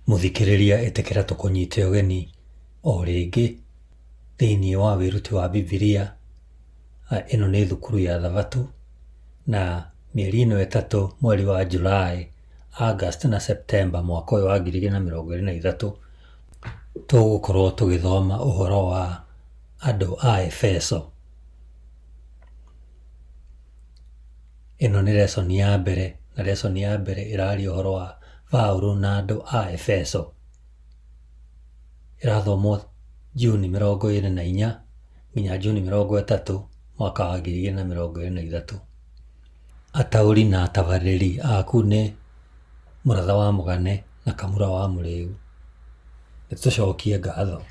Mũthikĩrĩria ĩtĩkĩra tũkũnyite ũgeni o rĩngĩ thĩinĩ wa wĩruti wa Bibilia. Ĩno nĩ thukuru ya Thabatũ na mĩeri ĩno ĩtatũ mweri wa July, August na September mwaka ũyũ wa 2023 tũgũkorwo tũgĩthoma ũhoro wa andũ a Efeso. Ĩno nĩ lesson ya mbere na lesson ya mbere ĩraria ũhoro wa Paũlũ na andũ a Efeso. Ĩrathomwo Juni 24 nginya Juni 30 mwaka wa 2023. Ataũri na atabarĩri aku nĩ Mũratha wa Mũgane na Kamura wa Mũrĩu. Nĩtũcokie ngatho.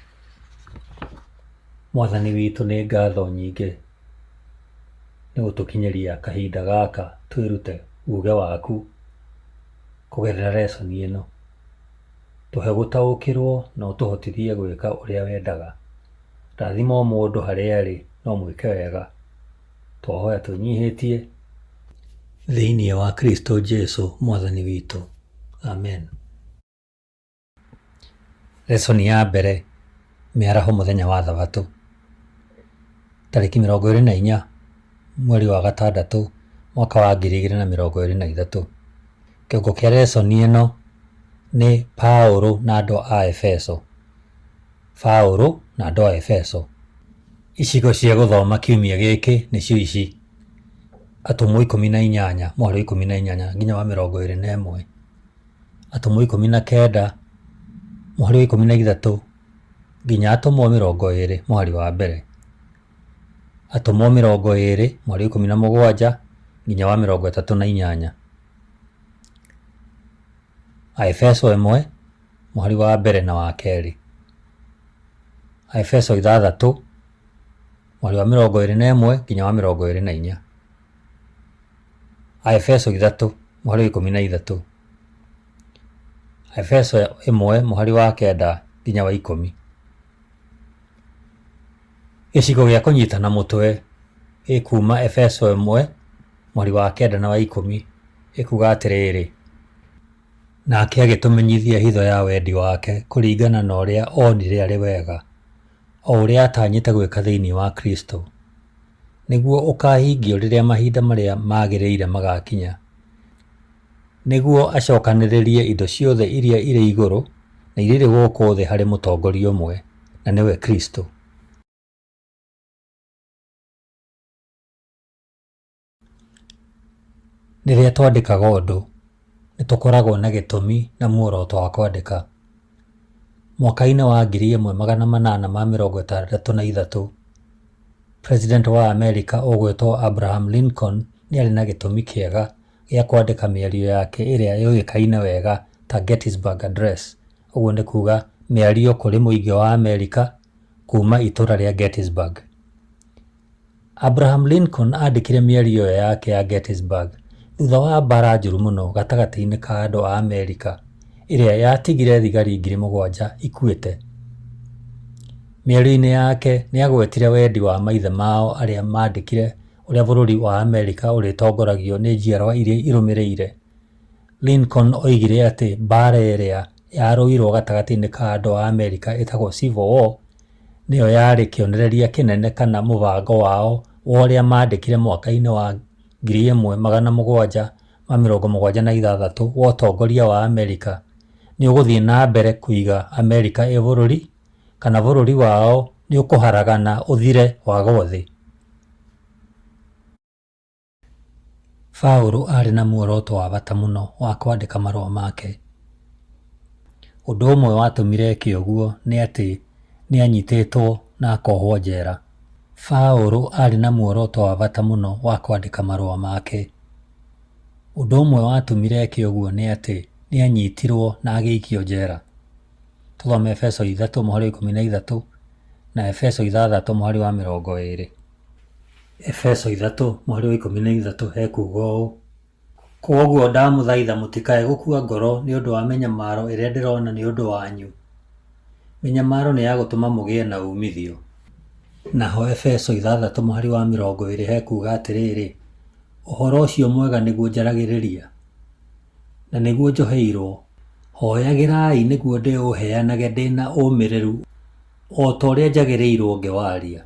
Mwathani witũ nĩ ngatho nyingĩ nĩ gũtũkinyĩria kahinda gaka twĩrute uge waku kũgerera lesson ĩno. Tũhe gũtaũkĩrwo na ũtũhotithie gwĩka ũrĩa wendaga. Rathima o mũndũ harĩa arĩ na ũmwĩke wega. Twahoya twĩnyihĩtie thĩinĩ wa Kristo Jesu mwathani witũ. Amen. Lesson ya mbere, mĩaraho mũthenya wa thabatũ. Tarĩki 24 mweri wa gatandatũ mwaka wa 2023. Kĩongo kĩa lesson ĩno nĩ Paũlũ na andũ a Efeso. Paũlũ na andũ a Efeso. Icigo cia gũthoma kiumia gĩkĩ nĩcio ici: Atũmwo 18 mũhari wa 18 nginya wa 21. Atũmwo 19 mũhari wa 13 nginya Atũmwo 20 mũhari wa mbere. Atũmwo 20 mũhari wa 17 nginya wa 38. Aefeso 1 mũhari wa mbere na wa kerĩ. Aefeso 6 mũhari wa 21 nginya wa 24. Aefeso 3 mũhari wa 13. Aefeso 1 mũhari wa 9 nginya wa 10. Gĩcigo gĩa kũnyitana mũtwe gĩkuuma Efeso 1 mũhari wa 9 na wa 10 ĩkuuga atĩrĩrĩ, Nake agĩtũmenyithia hitho ya wendi wake kũringana na ũrĩa onire arĩ wega, o ũrĩa aatanyĩte gwĩka thĩinĩ wa Kristũ, nĩguo ũkaahingio rĩrĩa mahinda marĩa magĩrĩire magaakinya, nĩguo acokanĩrĩrie indo ciothe iria irĩ igũrũ na iria irĩ gũkũ thĩ harĩ mũtongoria ũmwe, na nĩwe Kristũ. Rĩrĩa twandĩkaga ũndũ, nĩ tũkoragwo na gĩtũmi na muoroto wa kwandĩka. Mwaka-inĩ wa 1863, President wa Amerika ũgwĩtwo Abraham Lincoln nĩ arĩ na gĩtũmi kĩega gĩa kwandĩka mĩario yake ĩrĩa yũĩkaine wega ta Gettysburg Address, ũguo nĩ kuuga mĩario kũrĩ mũingĩ wa Amerika kuuma itũũra rĩa Gettysburg. Abraham Lincoln aandĩkire mĩario ĩyo yake ya Gettysburg thutha wa mbaara njũru mũno gatagatĩ-inĩ ka andũ a Amerika ĩrĩa yatigire thigari 7,000 ikuĩte. Mĩario-inĩ yake nĩ aagwetire wendi wa maithe mao arĩa maandĩkire ũrĩa bũrũri wa Amerika ũrĩtongoragio nĩ njiarũa iria irũmĩrĩire. Lincoln oigire atĩ mbaara ĩrĩa yarũirũo gatagatĩ-inĩ ka andũ a Amerika ĩtagwo Civil War nĩyo yarĩ kĩonereria kĩnene kana mũbango wao wa ũrĩa maandĩkire mwaka-inĩ wa 1776 wa ũtongoria wa Amerika nĩ ũgũthiĩ na mbere kũiga Amerika ĩ bũrũri kana bũrũri wao nĩ ũkũharagana ũthire wagwo thĩ. Paũlũ aarĩ na muoroto wa bata mũno wa kwandĩka marũa make. Ũndũ ũmwe watũmire eke ũguo nĩ atĩ nĩ aanyitĩtwo na akohwo njera. Paũlũ aarĩ na muoroto wa bata mũno wa kwandĩka marũa make. Ũndũ ũmwe watũmire eke ũguo nĩ atĩ nĩ aanyitirũo na agĩikio njera. Tũthome Efeso 3 mũhari wa 13 na Efeso 6 mũhari wa 20. Efeso 3 mũhari wa 13 hekuuga ũũ, Kwoguo ndamũthaitha mũtikae gũkua ngoro nĩ ũndũ wa mĩnyamaro ĩrĩa ndĩrona nĩ ũndũ wanyu. Mĩnyamaro nĩ ya gũtũma mũgĩe na uumithio. Naho Efeso 6 mũhari wa 20 hekuuga atĩrĩrĩ, Ũhoro ũcio mwega nĩguo njaragĩrĩria, na nĩguo njoheirũo. Hoyagĩrai nĩguo ndĩũheanage ndĩ na ũmĩrĩru o ta ũrĩa njagĩrĩirũo ngĩwaria.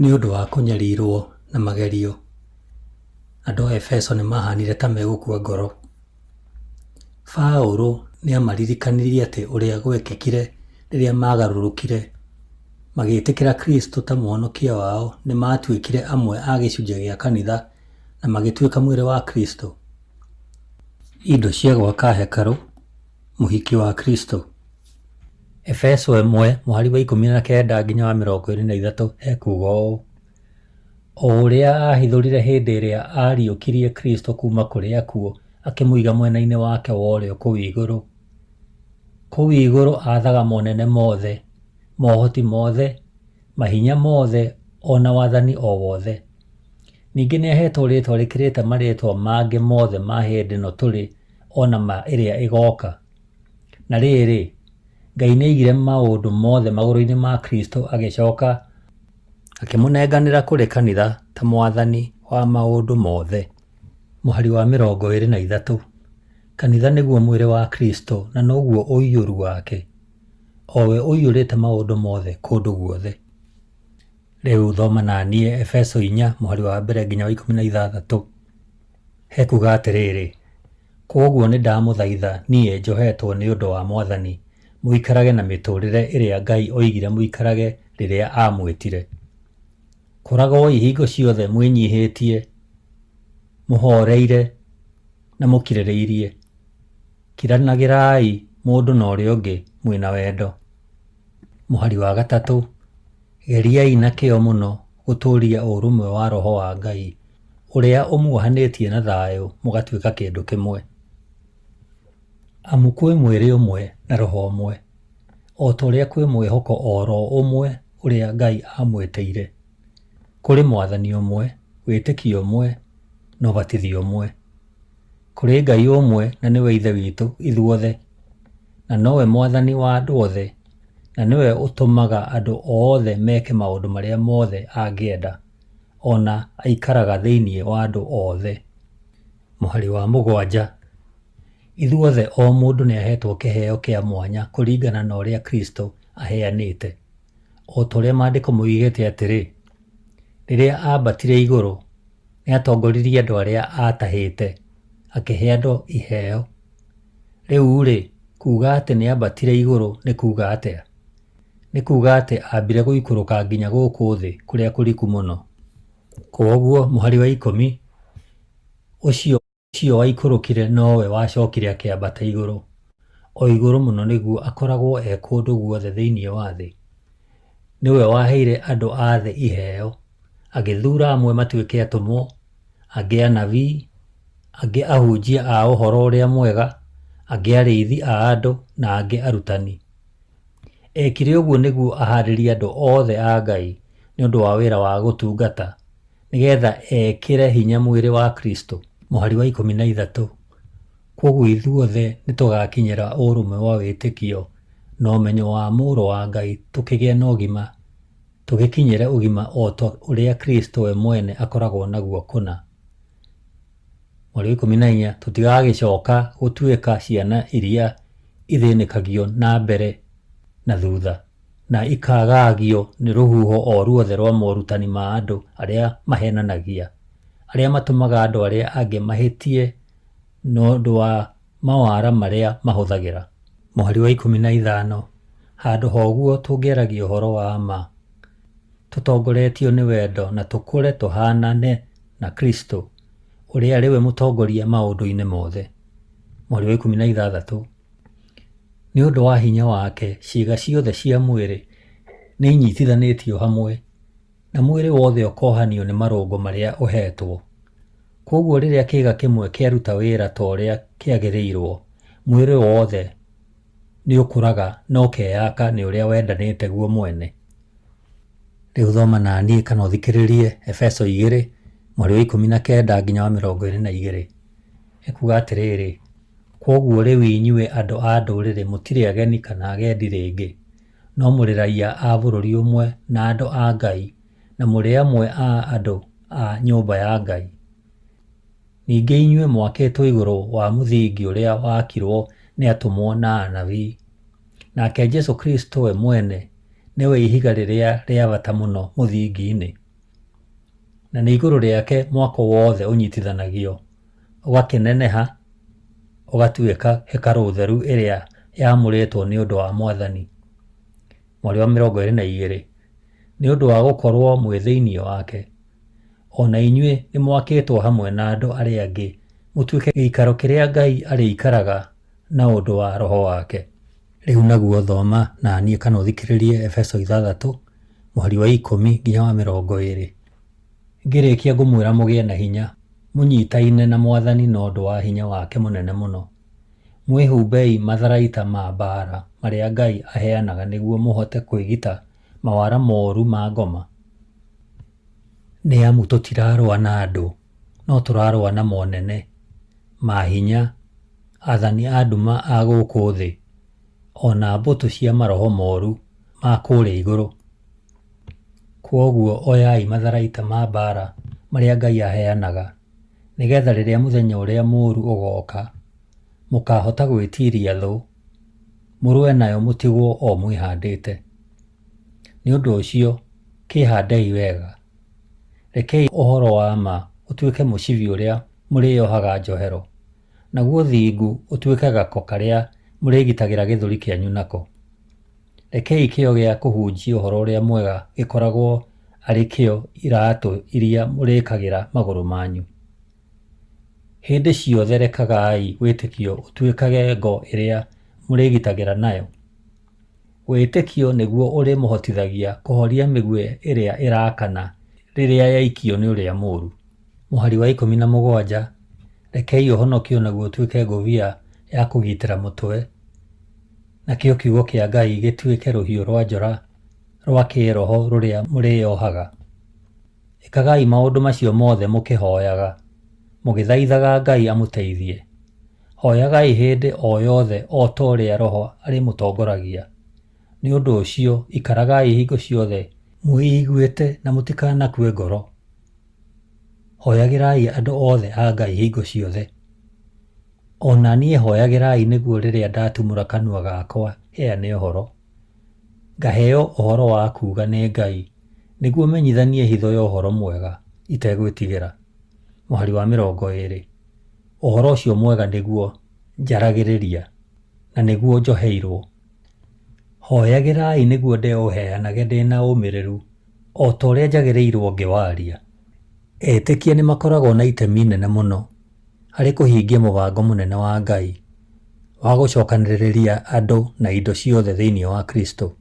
Nĩ ũndũ wa kũnyarirũo na magerio, andũ a Efeso nĩ maahanire ta megũkua ngoro. Paulo nĩ aamaririkanirie atĩ ũrĩa gwekĩkire rĩrĩa maagarũrũkire magĩtĩkĩra Kristo ta Mũhonokia wao nĩ maatuĩkire amwe a gĩcunjĩ gĩa kanitha na magĩtuĩka mwĩrĩ wa Kristo. Indo cia gwaka hekarũ, mũhiki wa Kristo. Efeso 1 mũhari wa 19 nginya wa 23 hekuuga ũũ: O ũrĩa aahithũrire hĩndĩ ĩrĩa aariũkirie Kristo kuuma kũrĩ akuũ akĩmũiga mwena-inĩ wake wa ũrĩo kũu igũrũ. Kũu igũrũ aathaga monene mothe, mohoti mothe, mahinya mothe o na wathani o wothe. Ningĩ nĩaheetwo rĩĩtwa rĩkĩrĩte marĩĩtwa mangĩ mothe ma hĩndĩ ĩno tũrĩ o na ma ĩrĩa ĩgooka. Na rĩrĩ, Ngai nĩaigire maũndũ mothe magũrũ-inĩ ma Kristo agĩcoka akĩmũnenganĩra kũrĩ kanitha ta mwathani wa maũndũ mothe. Mũhari wa 23, Kanitha nĩguo mwĩrĩ wa Kristo na noguo ũiyũru wake, o we ũiyũrĩte maũndũ mothe kũndũ guothe. Rĩu thoma na niĩ Efeso 4 mũhari wa mbere nginya wa 16. Hekuga atĩrĩrĩ, Kwoguo nĩndamũthaitha niĩ njohetwo nĩ ũndũ wa Mwathani, mũikarage na mĩtũũrĩre ĩrĩa Ngai oigire mũikarage rĩrĩa aamwĩtire. Koragwoi hingo ciothe mwĩnyihĩtie, mũhooreire, na mũkirĩrĩirie. Kiranagĩrai mũndũ na ũrĩa ũngĩ mwĩ na wendo. Mũhari wa gatatũ, Geriai na kĩyo mũno gũtũũria ũrũmwe wa Roho wa Ngai, ũrĩa ũmuohanĩtie na thayũ mũgatuĩka kĩndũ kĩmwe. Amu kwĩ mwĩrĩ ũmwe na Roho ũmwe, o ta ũrĩa kwĩ mwĩhoko o ro ũmwe ũrĩa Ngai aamwĩtĩire. Kũrĩ Mwathani ũmwe, wĩtĩkio ũmwe, na ũbatithio ũmwe. Kũrĩ Ngai ũmwe na nĩwe Ithe witũ ithuothe, na nowe Mwathani wa andũ othe, na nĩwe ũtũmaga andũ othe meke maũndũ marĩa mothe angĩenda, o na aikaraga thĩinĩ wa andũ othe. Mũhari wa mũgwanja, Ithuothe o mũndũ nĩaheetwo kĩheo kĩa mwanya kũringana na ũrĩa Kristũ aheanĩte. O ta ũrĩa Maandĩko moigĩte atĩrĩ, Rĩrĩa aambatire igũrũ, nĩatongoririe andũ arĩa aatahĩte, akĩhe andũ iheo. Rĩu-rĩ, kuuga atĩ nĩambatire igũrũ nĩ kuuga atĩa? Nĩ kuuga atĩ aambire gũikũrũka nginya gũkũ thĩ kũrĩa kũriku mũno. Kwoguo mũhari wa ikũmi, ũcio Ũcio waikũrũkire nowe wacokire akĩambata igũrũ, o igũrũ mũno nĩguo akoragwo e kũndũ guothe thĩinĩ wa thĩ. Nĩwe waheire andũ a thĩ iheo, agĩthuura amwe matuĩke atũmwo, angĩ anabii, angĩ ahunjia a Ũhoro-ũrĩa-Mwega, angĩ arĩithi a andũ, na angĩ arutani. Eekire ũguo nĩguo ahaarĩrie andũ othe a Ngai nĩ ũndũ wa wĩra wa gũtungata, nĩgetha ekĩre hinya mwĩrĩ wa Kristo. Mũhari wa 13, Kwoguo ithuothe nĩtũgakinyĩra ũrũmwe wa wĩtĩkio na ũmenyo wa Mũrũ wa Ngai tũkĩgĩe na ũgima, tũgĩkinyĩre ũgima o ta ũrĩa Kristo we mwene akoragwo naguo kũna. Mũhari wa 14, Tũtigagĩcoka gũtuĩka ciana iria ithĩnĩkagio na mbere na thutha, na ikaagaagio nĩ rũhuho o ruothe rwa morutani ma andũ arĩa maheenanagia, arĩa matũmaga andũ arĩa angĩ mahĩtie na ũndũ wa mawara marĩa mahũthagĩra. Mũhari wa 15, Handũ ha ũguo tũngĩaragia ũhoro wa ma, tũtongoretio nĩ wendo na tũkũre tũhaanane na Kristo, ũrĩa arĩ we mũtongoria maũndũ-inĩ mothe. Mũhari wa 16, Nĩ ũndũ wa hinya wake, ciĩga ciothe cia mwĩrĩ nĩ inyitithanĩtio hamwe, na mwĩrĩ wothe ũkohanio nĩ marũngo marĩa ũheetwo. Kwoguo rĩrĩa kĩĩga kĩmwe kĩaruta wĩra ta ũrĩa kĩagĩrĩirũo, mwĩrĩ wothe nĩ ũkũraga na ũkeyaka nĩ ũrĩa wendanĩte guo mwene. Rĩu thoma na niĩ kana ũthikĩrĩrie Efeso 2, mũhari wa 19 nginya wa 22. Ĩkuuga atĩrĩrĩ, Kwoguo rĩu inyuĩ andũ a ndũrĩrĩ mũtirĩ ageni kana agendi rĩngĩ, no mũrĩ raiya a bũrũri ũmwe na andũ a Ngai na mũrĩ amwe a andũ a nyũmba ya Ngai. Ningĩ inyuĩ mwakĩtwo igũrũ wa mũthingi ũrĩa waakirwo nĩ atũmwo na anabii, nake Jesũ Kristũ we mwene nĩwe ihiga rĩrĩa rĩa bata mũno mũthingi-inĩ. Na nĩ igũrũ rĩake mwako wothe ũnyitithanagio, ũgakĩneneha, ũgatuĩka hekarũ theru ĩrĩa yamũrĩtwo nĩ ũndũ wa Mwathani. Mweri wa 22, nĩ ũndũ wa gũkorwo mwĩ thĩinĩ wake, o na inyuĩ nĩ mwakĩtwo hamwe na andũ arĩa angĩ mũtuĩke gĩikaro kĩrĩa Ngai arĩikaraga na ũndũ wa Roho wake. Rĩu naguo thoma na niĩ kana ũthikĩrĩrie Efeso 6, mũhari wa 10 nginya wa 20. Ngĩrĩkia ngũmwĩra mũgĩe na hinya, mũnyitaine na Mwathani na ũndũ wa hinya wake mũnene mũno. Mwĩhumbei matharaita ma mbaara marĩa Ngai aheanaga nĩguo mũhote kwĩgita mawara moru ma ngoma. Nĩ amu tũtirarũa na andũ, no tũrarũa na monene, mahinya, athani a nduma a gũkũ thĩ, o na mbũtũ cia maroho moru ma kũrĩa igũrũ. Kwoguo oyai matharaita ma mbaara marĩa Ngai aheanaga, nĩgetha rĩrĩa mũthenya ũrĩa mũũru ũgooka, mũkaahota gwĩtiiria thũ, mũrũe nayo mũtigwo o mwĩhandĩte. Nĩ ũndũ ũcio, kĩĩhandei wega. Rekei ũhoro wa ma ũtuĩke mũcibi ũrĩa mũrĩĩohaga njohero, naguo ũthingu ũtuĩke gako karĩa mũrĩgitagĩra gĩthũri kĩanyu nako. Rekei kĩyo gĩa kũhunjia Ũhoro-ũrĩa-Mwega gĩkoragwo arĩ kĩo iraatũ iria mũrĩĩkagĩra magũrũ manyu. Hĩndĩ ciothe rekagai wĩtĩkio ũtuĩkage ngo ĩrĩa mũrĩĩgitagĩra nayo. Wĩtĩkio nĩguo ũrĩmũhotithagia kũhoria mĩguĩ ĩrĩa ĩraakana rĩrĩa yaikio nĩ ũrĩa mũũru. Mũhari wa 17, Rekei ũhonokio naguo ũtuĩke ngũbia ya kũgitĩra mũtwe, nakĩo kiugo kĩa Ngai gĩtuĩke rũhiũ rwa njora rwa kĩĩroho rũrĩa mũrĩĩohaga. Ĩkagai maũndũ macio mothe mũkĩhoyaga, mũgĩthaithaga Ngai amũteithie. Hoyagai hĩndĩ o yothe o ta ũrĩa Roho arĩmũtongoragia. Nĩ ũndũ ũcio ikaragai hingo ciothe mwĩiguĩte na mũtikanakue ngoro. Hoyagĩrai andũ othe a Ngai hingo ciothe. O na niĩ hoyagĩrai nĩguo rĩrĩa ndatumũra kanua gakwa heane ũhoro, ngaheo ũhoro wa kuuga nĩ Ngai, nĩguo menyithanie hitho ya ũhoro mwega itegwĩtigĩra. Mũhari wa 20, Ũhoro ũcio mwega nĩguo njaragĩrĩria, na nĩguo njoheirwo. Hoyagĩrai nĩguo ndĩũheanage ndĩ na ũmĩrĩru, o ta ũrĩa njagĩrĩirwo ngĩwaria. Etĩkia nĩ makoragwo na itemi inene mũno harĩ kũhingia mũbango mũnene wa Ngai wa gũcokanĩrĩria andũ na indo ciothe thĩinĩ wa Kristo.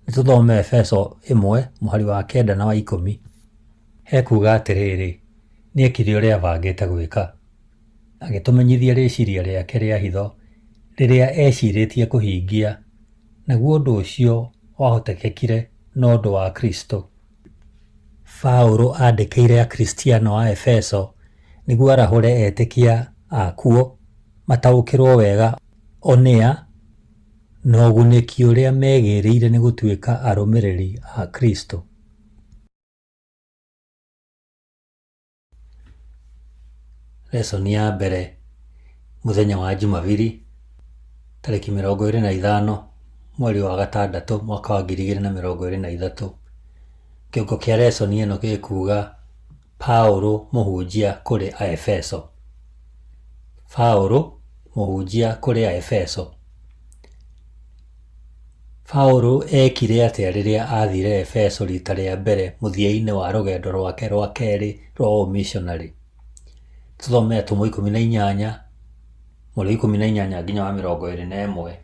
Nĩ tũthome Efeso 1 mũhari wa 9 na wa 10. Hekuuga atĩrĩrĩ, nĩekire ũrĩa aabangĩte gwĩka, agĩtũmenyithia rĩciria rĩake rĩa hitho rĩrĩa eecirĩtie kũhingia, naguo ũndũ ũcio wahotekekire na ũndũ wa Kristo. Paulo aandĩkĩire Akristiano a Efeso nĩguo arahũre etĩkia a kuo mataũkĩrũo wega o nĩa na ũgunĩki ũrĩa meegĩrĩire nĩ gũtuĩka arũmĩrĩri a Kristo. Lesson ya mbere mũthenya wa Jumabiri tarĩki 25 mweri wa gatandatũ mwaka wa 2023. Kĩongo kĩa lesson ĩno gĩkuga Paũlũ mũhunjia kũrĩ Aefeso. Paũlũ mũhunjia kũrĩ Aefeso. Paũlũ eekire atĩa rĩrĩa aathire Efeso riita rĩa mbere mũthia-inĩ wa rũgendo rwake rwa kerĩ rwa ũmishonarĩ? Tũthome Atũmwo 18, mũhari wa 18 nginya wa 21.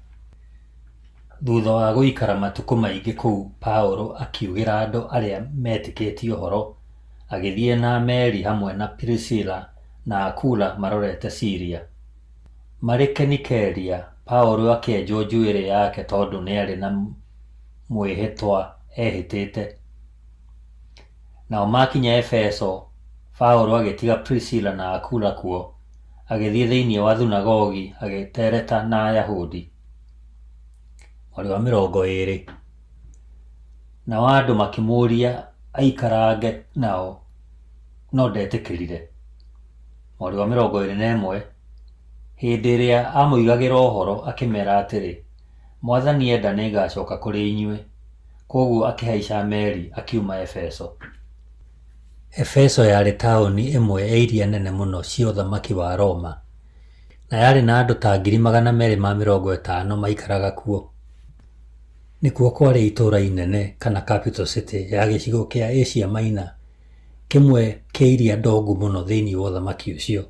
Thutha wa gũikara matukũ maingĩ kũu, Paũlũ akiugĩra andũ arĩa meetĩkĩtie ũhoro, agĩthiĩ na meri hamwe na Pirisila na Akula marorete Siria. Marĩ Kenikeria, Paũlũ akĩenjwo njuĩrĩ yake tondũ nĩarĩ na mwĩhĩtwa eehĩtĩte. Nao maakinya Efeso, Paũlũ agĩtiga Prisila na Akula kuo, agĩthiĩ thĩinĩ wa thunagogi agĩteereta na Ayahudi. Mweri wa 20. Nao andũ makĩmũũria aikarange nao, no ndetĩkĩrire. Mweri wa 21, Hĩndĩ ĩrĩa amoigagĩra ũhoro, akĩmeera atĩrĩ, Mwathani enda nĩngacooka kũrĩ inyuĩ. Kwoguo akĩhaica meri akiuma Efeso. Efeso yarĩ taũni ĩmwe ya iria nene mũno cia Ũthamaki wa Roma, na yarĩ na andũ ta 250,000 maaikaraga kuo. Nĩkuo kwarĩ itũũra inene kana capital city ya gĩcigo kĩa Asia Minor, kĩmwe kĩa iria ndongu mũno thĩinĩ wa ũthamaki ũcio.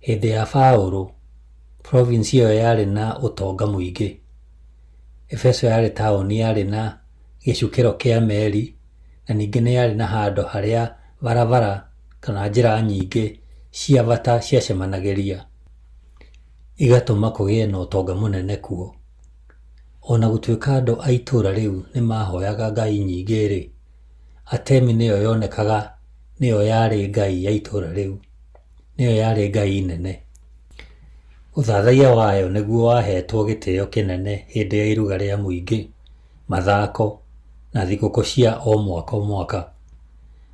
Hĩndĩ ya Paulo, province ĩyo yarĩ na ũtonga mũingĩ. Efeso yarĩ taũni yarĩ na gĩcukĩro kĩa meri na ningĩ nĩ yarĩ na handũ harĩa barabara kana njĩra nyingĩ cia bata ciacemanagĩria, igatũma kũgĩe na ũtonga mũnene kuo. O na gũtuĩka andũ a itũũra rĩu nĩ maahoyaga ngai nyingĩ-rĩ, Atemi nĩyo yonekaga nĩyo yarĩ ngai ya itũũra rĩu, nĩyo yarĩ ngai nene. Ũthathaiya wayo nĩguo waheetwo gĩtĩo kĩnene hĩndĩ ya iruga rĩa mũingĩ, mathako, na thigũkũ cia o mwaka o mwaka.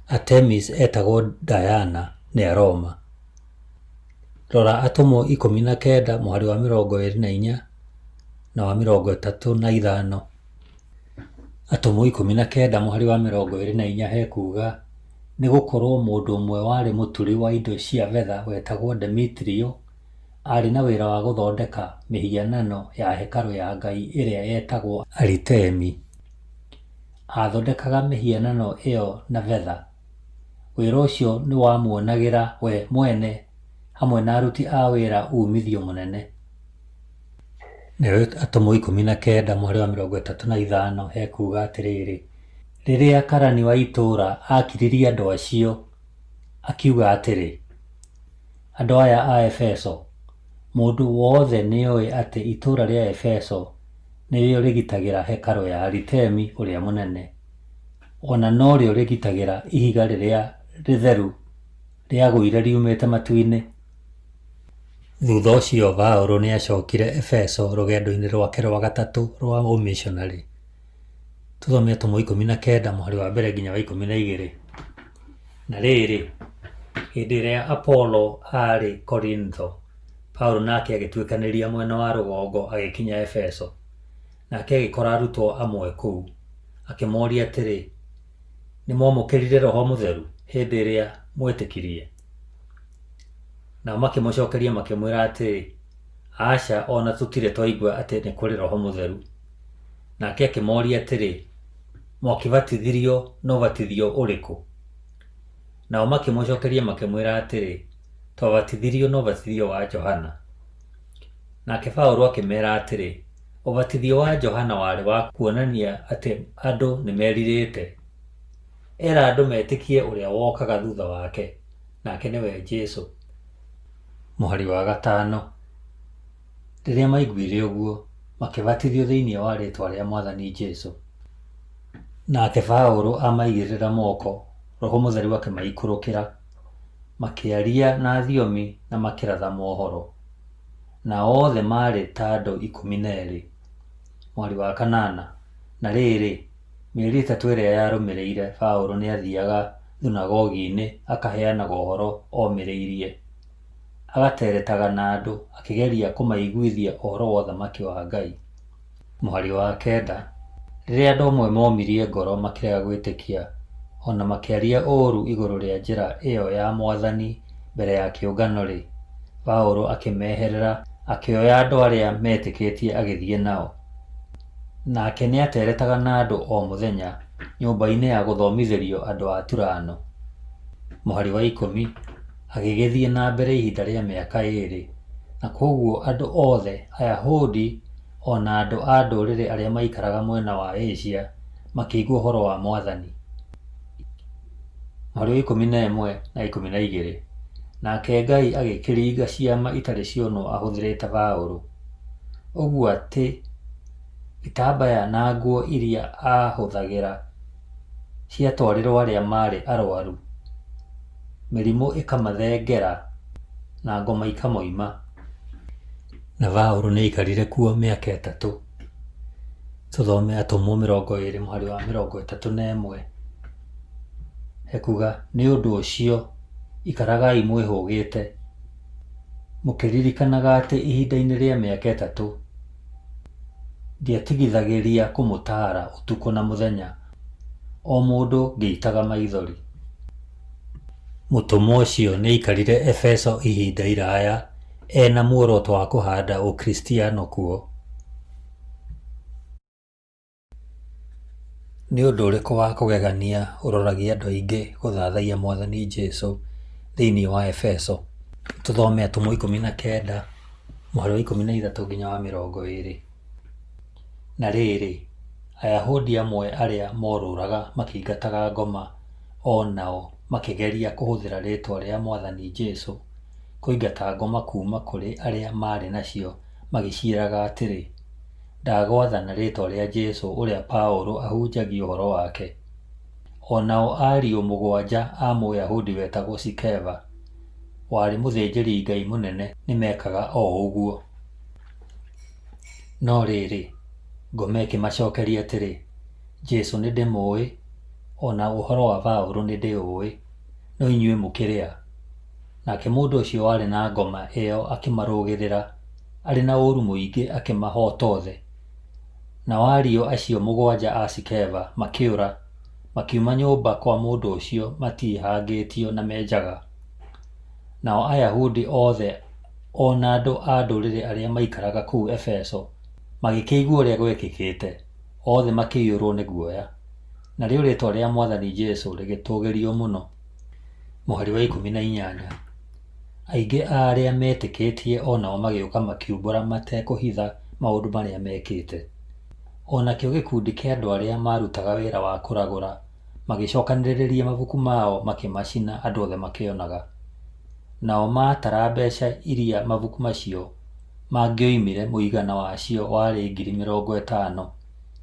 Artemis eetagwo Diana nĩ Aroma. Rora Atũmwo 19 mũhari wa 24 na wa 35. Atũmwo 19 mũhari wa 24 hekuuga, Nĩ gũkorũo mũndũ ũmwe warĩ mũturi wa indo cia betha wetagwo Demetrio aarĩ na wĩra wa gũthondeka mĩhianano ya hekarũ ya ngai ĩrĩa yetagwo Aritemi. Aathondekaga mĩhianano ĩyo na betha. Wĩra ũcio nĩ wamuonagĩra we mwene hamwe na aruti a wĩra uumithio mũnene. Nayo Atũmwo 19 mũhari wa 35 hekuuga atĩrĩrĩ, Rĩrĩa karani wa itũũra aakiririe andũ acio, akiuga atĩrĩ, Andũ aya a Efeso, mũndũ wothe nĩoĩ atĩ itũũra rĩa Efeso nĩrĩo rĩgitagĩra hekarũ ya Aritemi ũrĩa mũnene, o na norĩo rĩgitagĩra ihiga rĩrĩa rĩtheru rĩagũire riumĩte matu-inĩ. Thutha ũcio Paulo nĩ aacokire Efeso rũgendo-inĩ rwake rwa gatatũ rwa ũmishonarĩ. Tũthome Atũmwo 19 mũhari wa mbere nginya wa 12. Na rĩrĩ, hĩndĩ ĩrĩa Apolo aarĩ Korintho, Paulo nake agĩtuĩkanĩria mwena wa rũgongo agĩkinya Efeso. Nake agĩkora arutwo amwe kũu, akĩmoria atĩrĩ, Nĩ mwamũkĩrire Roho Mũtheru hĩndĩ ĩrĩa mwetĩkirie? Nao makĩmũcokeria makĩmwĩra atĩrĩ, Aca, o na tũtirĩ twaigua atĩ nĩ kũrĩ Roho Mũtheru. Nake akĩmoria atĩrĩ, Mwakĩbatithirio na ũbatithio ũrĩkũ? Nao makĩmũcokeria makĩmwĩra atĩrĩ, Twabatithirio na ũbatithio wa Johana. Nake Paũlũ akĩmera atĩrĩ, Ũbatithio wa Johana warĩ wa kuonania atĩ andũ nĩmerirĩte. Era andũ metĩkie ũrĩa wokaga thutha wake, nake nĩwe Jesũ. Mũhari wa gatano. Rĩrĩa maiguire ũguo, makĩbatithio thĩinĩ wa rĩĩtwa rĩa Mwathani Jesũ. Nake Paũlũ amaigĩrĩra moko, Roho Mũtheru akĩmaikũrũkĩra, makĩaria na thiomi na makĩratha mohoro. Na othe maarĩ ta andũ 12. Mũhari wa kanana. Na rĩrĩ, mĩeri 3 ĩrĩa yarũmĩrĩire, Paũlũ nĩathiiaga thunagogi-inĩ akaheanaga ũhoro omĩrĩirie. Agateretaga na andũ akĩgeria kũmaiguithia ũhoro wa ũthamaki wa Ngai. Mũhari wa kenda, Rĩrĩa andũ amwe moomirie ngoro makĩrega gwĩtĩkia, o na makĩaria ũũru igũrũ rĩa Njĩra ĩyo ya Mwathani mbere ya kĩũngano-rĩ, Paũlũ akĩmeherera akĩoya andũ arĩa meetĩkĩtie agĩthiĩ nao. Nake nĩateretaga na andũ o mũthenya nyũmba-inĩ ya gũthomithĩrio andũ a Turano. Mũhari wa ikũmi, Agĩgĩthiĩ na mbere ihinda rĩa mĩaka ĩĩrĩ, na kwoguo andũ othe, Ayahudi o na andũ a Ndũrĩrĩ arĩa maaikaraga mwena wa Asia, makĩigua ũhoro wa Mwathani. Mũhari wa 11 na 12, Nake Ngai agĩkĩringa ciama itarĩ cionwo ahũthĩrĩte Paũlũ, ũguo atĩ itambaya na nguo iria aahũthagĩra ciatwarĩrwo arĩa maarĩ arwaru, mĩrimũ ĩkamathengera na ngoma ikamoima. Na Paũlũ nĩaikarire kuo mĩaka 3. Tũthome Atũmwo 20 mũhari wa 31. Ekuga, nĩ ũndũ ũcio Ikaragai mwĩhũgĩte, mũkĩririkanaga atĩ ihinda-inĩ rĩa mĩaka 3 ndiatigithagĩria kũmũtaara ũtukũ na mũthenya, o mũndũ ngĩitaga maithori. Mũtũmwo ũcio nĩ aikarire Efeso ihinda iraya ena muoroto wa kũhanda Ũkristiano kuo. Nĩ ũndũ ũrĩkũ wa kũgegania ũroragia andũ aingĩ gũthathaiya Mwathani Jesu thĩinĩ wa Efeso? Tũthome Atũmwo 19, mũhari wa 13 nginya wa 20. Na rĩrĩ, Ayahudi amwe arĩa morũraga makĩingataga ngoma o nao makĩgeria kũhũthĩra rĩĩtwa rĩa Mwathani Jesu kũingata ngoma kuuma kũrĩ arĩa maarĩ nacio magĩciĩraga atĩrĩ, Ndagwatha na rĩĩtwa rĩa Jesu ũrĩa Paũlũ ahunjagia ũhoro wake. O nao ariũ 7 a Mũyahudi wetagwo Sikeva, warĩ mũthĩnjĩri-Ngai mũnene nĩmekaga o ũguo. No rĩrĩ, ngoma ĩkĩmacokeria atĩrĩ, Jesu nĩndĩmũũĩ, o na ũhoro wa Paũlũ nĩndĩũĩ, no inyuĩ mũkĩrĩ a? Nake mũndũ ũcio warĩ na ngoma ĩyo akĩmarũgĩrĩra, arĩ na ũũru mũingĩ akĩmahoota othe. Nao ariũ acio 7 a Sikeva makĩũra, makiuma nyũmba kwa mũndũ ũcio matihangĩtio na me njaga. Nao Ayahudi othe o na andũ a ndũrĩrĩ arĩa maaikaraga kũu Efeso magĩkĩigua ũrĩa gwekĩkĩte, othe makĩiyũrũo nĩ guoya. Narĩo rĩĩtwa rĩa Mwathani Jesu rĩgĩtũũgĩrio mũno. Mũhari wa 18. Aingĩ a arĩa meetĩkĩtie o nao magĩũka makiumbũra matekũhitha maũndũ marĩa meekĩte. O nakĩo gĩkundi kĩa andũ arĩa maarutaga wĩra wa kũragũra magĩcokanĩrĩria mabuku mao makĩmacina andũ othe makĩonaga. Nao maatara mbeca iria mabuku macio mangĩoimire mũigana wacio warĩ 50,000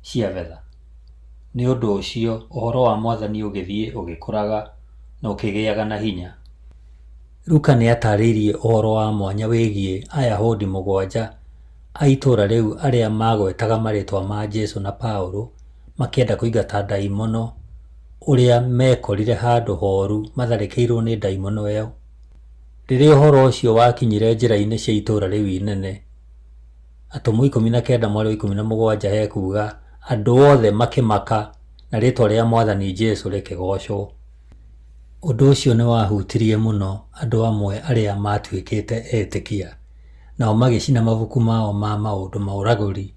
cia betha. Nĩ ũndũ ũcio ũhoro wa Mwathani ũgĩthiĩ ũgĩkũraga na ũkĩgĩaga na hinya. Luka nĩ ataarĩirie ũhoro wa mwanya wĩgiĩ Ayahudi 7 a itũũra rĩu arĩa maagwetaga marĩĩtwa ma Jesu na Paulo makĩenda kũingata ndaimono ũrĩa meekorire handũ horu matharĩkĩirũo nĩ ndaimono ĩyo. Rĩrĩa ũhoro ũcio wakinyire njĩra-inĩ cia itũũra rĩu inene, Atũmwo 19 mweri wa 17 hekuuga, andũ othe makĩmaka na rĩĩtwa rĩa Mwathani Jesu rĩkĩgoocwo. Ũndũ ũcio nĩ wahutirie mũno andũ amwe arĩa maatuĩkĩte etĩkia, nao magĩcina mabuku mao ma maũndũ ma ũragũri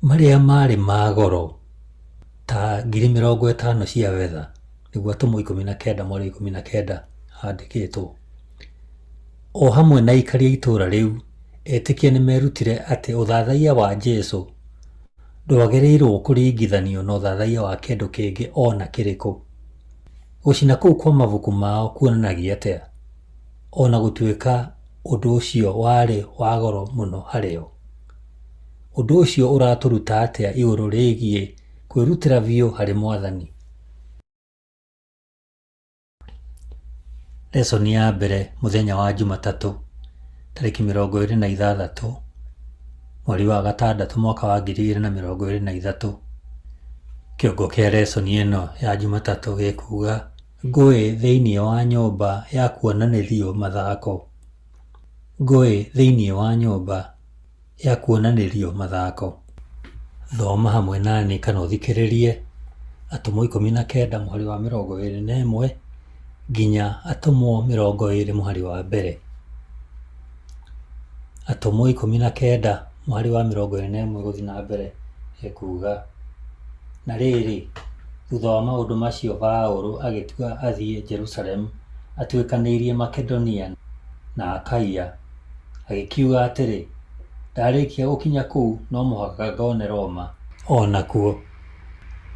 marĩa maarĩ ma goro ta 50,000 cia betha, nĩguo Atũmwo 19 mweri wa 19 handĩkĩtwo. O hamwe na aikari a itũũra rĩu, etĩkia nĩ meerutire atĩ ũthathaiya wa Jesu ndwagĩrĩirũo kũringithanio na ũthathaiya wa kĩndũ kĩngĩ o na kĩrĩkũ. Gũcina kũu kwa mabuku mao kuonanagia atĩa, o na gũtuĩka ũndũ ũcio warĩ wa goro mũno harĩ o? Ũndũ ũcio ũratũruta atĩa igũrũ rĩgiĩ kwĩrutĩra biũ harĩ Mwathani? Lesson ya mbere mũthenya wa Jumatatũ tarĩki 26 mweri wa gatandatũ mwaka wa 2023. Kĩongo kĩa lesson ĩno ya Jumatatũ gĩkuga ngũĩ thĩinĩ wa nyũmba ya kuonanĩrio mathako. Ngũĩ thĩinĩ wa nyũmba ya kuonanĩrio mathako. Thoma hamwe nani kana ũthikĩrĩrie Atũmwo 19 mũhari wa 21 nginya Atũmwo 20 mũhari wa mbere. Atũmwo 19 mũhari wa 21 gũthiĩ na mbere ekuuga, na rĩrĩ, thutha wa maũndũ macio Paũlũ agĩtua athiĩ Jerusalemu atuĩkanĩirie Makedonia na Akaia, Agĩkiuga atĩrĩ, Ndarĩkia gũkinya kũu no mũhaka ngone Roma o nakuo.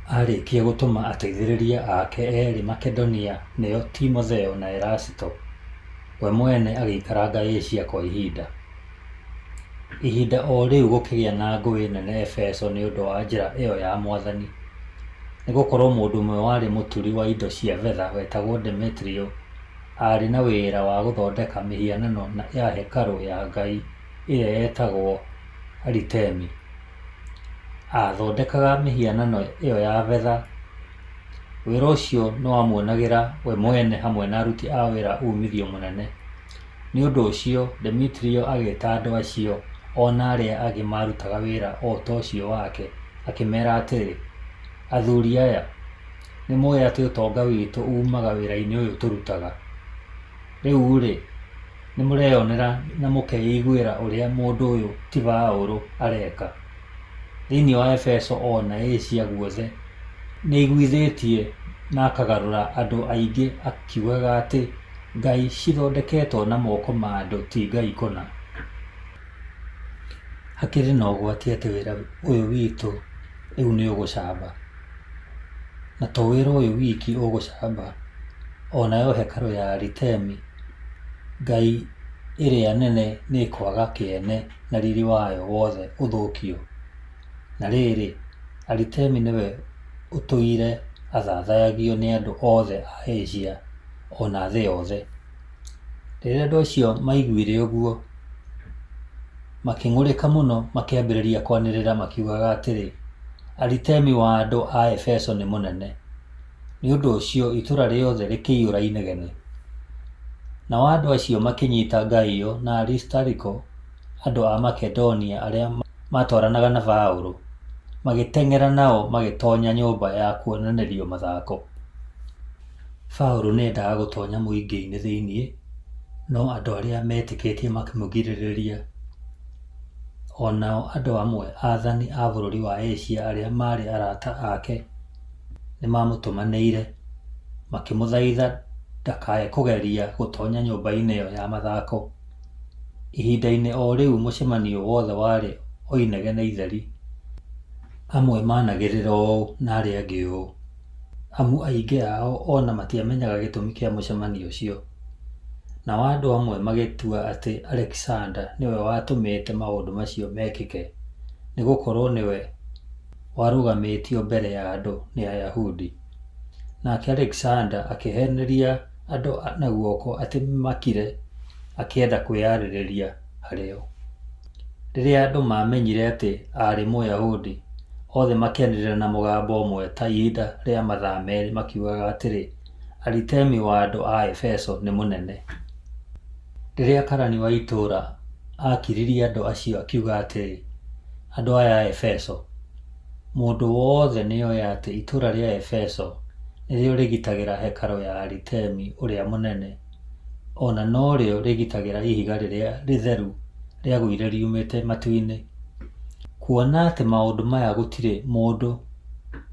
Aarĩkia gũtũma ateithĩrĩria ake erĩ Makedonia, nĩo Timotheo na Erasito, we mwene agĩikaranga Asia kwa ihinda. Ihinda o rĩu gũkĩgĩa na ngũĩ nene Efeso nĩ ũndũ wa Njĩra ĩyo ya Mwathani. Nĩ gũkorũo mũndũ ũmwe warĩ mũturi wa indo cia betha wetagwo Demetrio aarĩ na wĩra wa gũthondeka mĩhianano ya hekarũ ya ngai ĩrĩa yetagwo Aritemi. Aathondekaga mĩhianano ĩyo ya betha Wĩra ũcio nĩwamuonagĩra we mwene hamwe na aruti a wĩra uumithio mũnene. Nĩ ũndũ ũcio Demeterio agĩĩta andũ acio o na arĩa angĩ maarutaga wĩra o ta ũcio wake, akĩmeera atĩrĩ, Athuri aya, nĩ mũĩ atĩ ũtonga witũ uumaga wĩra-inĩ ũyũ tũrutaga. Rĩu-rĩ, nĩ mũreyonera na mũkeiguĩra ũrĩa mũndũ ũyũ ti Paũlũ areka. Thĩinĩ wa Efeso o na Asia guothe nĩaiguithĩtie na akagarũra andũ aingĩ akiugaga atĩ ngai cithondeketwo na moko ma andũ ti ngai kũna. Hakĩrĩ na ũgwati atĩ wĩra ũyũ witũ rĩu nĩ ũgũcamba. Na to wĩra ũyũ wiki ũgũcamba, o nayo hekarũ ya Aritemi, ngai ĩrĩa nene nĩĩkwaga kĩene na riri wayo wothe ũthũkio. Na rĩrĩ, Aritemi nĩwe ũtũire athathayagio nĩ andũ othe a Asia o na thĩ yothe. Rĩrĩa andũ acio maaiguire ũguo, makĩng'ũrĩka mũno makĩambĩrĩria kwanĩrĩra makiugaga atĩrĩ, Aritemi wa andũ a Efeso nĩ mũnene! Nĩ ũndũ ũcio itũũra rĩothe rĩkĩiyũra inegene. Nao andũ acio makĩnyita Gaio na Aristariko, andũ a Makedonia arĩa maatwaranaga na Paũlũ, magĩteng'era nao magĩtonya nyũmba ya kuonanĩrio mathako. Paũlũ nĩendaga gũtonya mũingĩ-inĩ thĩinĩ, no andũ arĩa meetĩkĩtie makĩmũgirĩrĩria. O nao andũ amwe aathani a bũrũri wa Asia arĩa maarĩ arata ake nĩmamũtũmanĩire, makĩmũthaitha ndakae kũgeria gũtonya nyũmba-inĩ ĩyo ya mathako. Ihinda-inĩ o rĩu mũcemanio wothe warĩ o inegene itheri. Amwe maanagĩrĩra ũũ na arĩa angĩ ũũ, amu aingĩ ao o na matiamenyaga gĩtũmi kĩa mũcemanio ũcio. Nao andũ amwe magĩtua atĩ Alekisanda nĩwe watũmĩte maũndũ macio mekĩke, nĩ gũkorũo nĩwe warũgamĩtio mbere ya andũ nĩ Ayahudi. Nake Alekisanda akĩheneria andũ na guoko atĩ makire, akĩenda kwĩyarĩrĩria harĩ o. Rĩrĩa andũ maamenyire atĩ aarĩ Mũyahudi, othe makĩanĩrĩra na mũgambo ũmwe ta ihinda rĩa mathaa merĩ makiugaga atĩrĩ, Aritemi wa andũ a Efeso nĩ mũnene! Rĩrĩa karani wa itũũra aakiririe andũ acio akiuga atĩrĩ, Andũ aya a Efeso, mũndũ wothe nĩoĩ atĩ itũũra rĩa Efeso nĩrĩo rĩgitagĩra hekarũ ya Aritemi ũrĩa mũnene, o na norĩo rĩgitagĩra ihiga rĩrĩa rĩtheru rĩagũire riumĩte matu-inĩ. Kuona atĩ maũndũ maya gũtirĩ mũndũ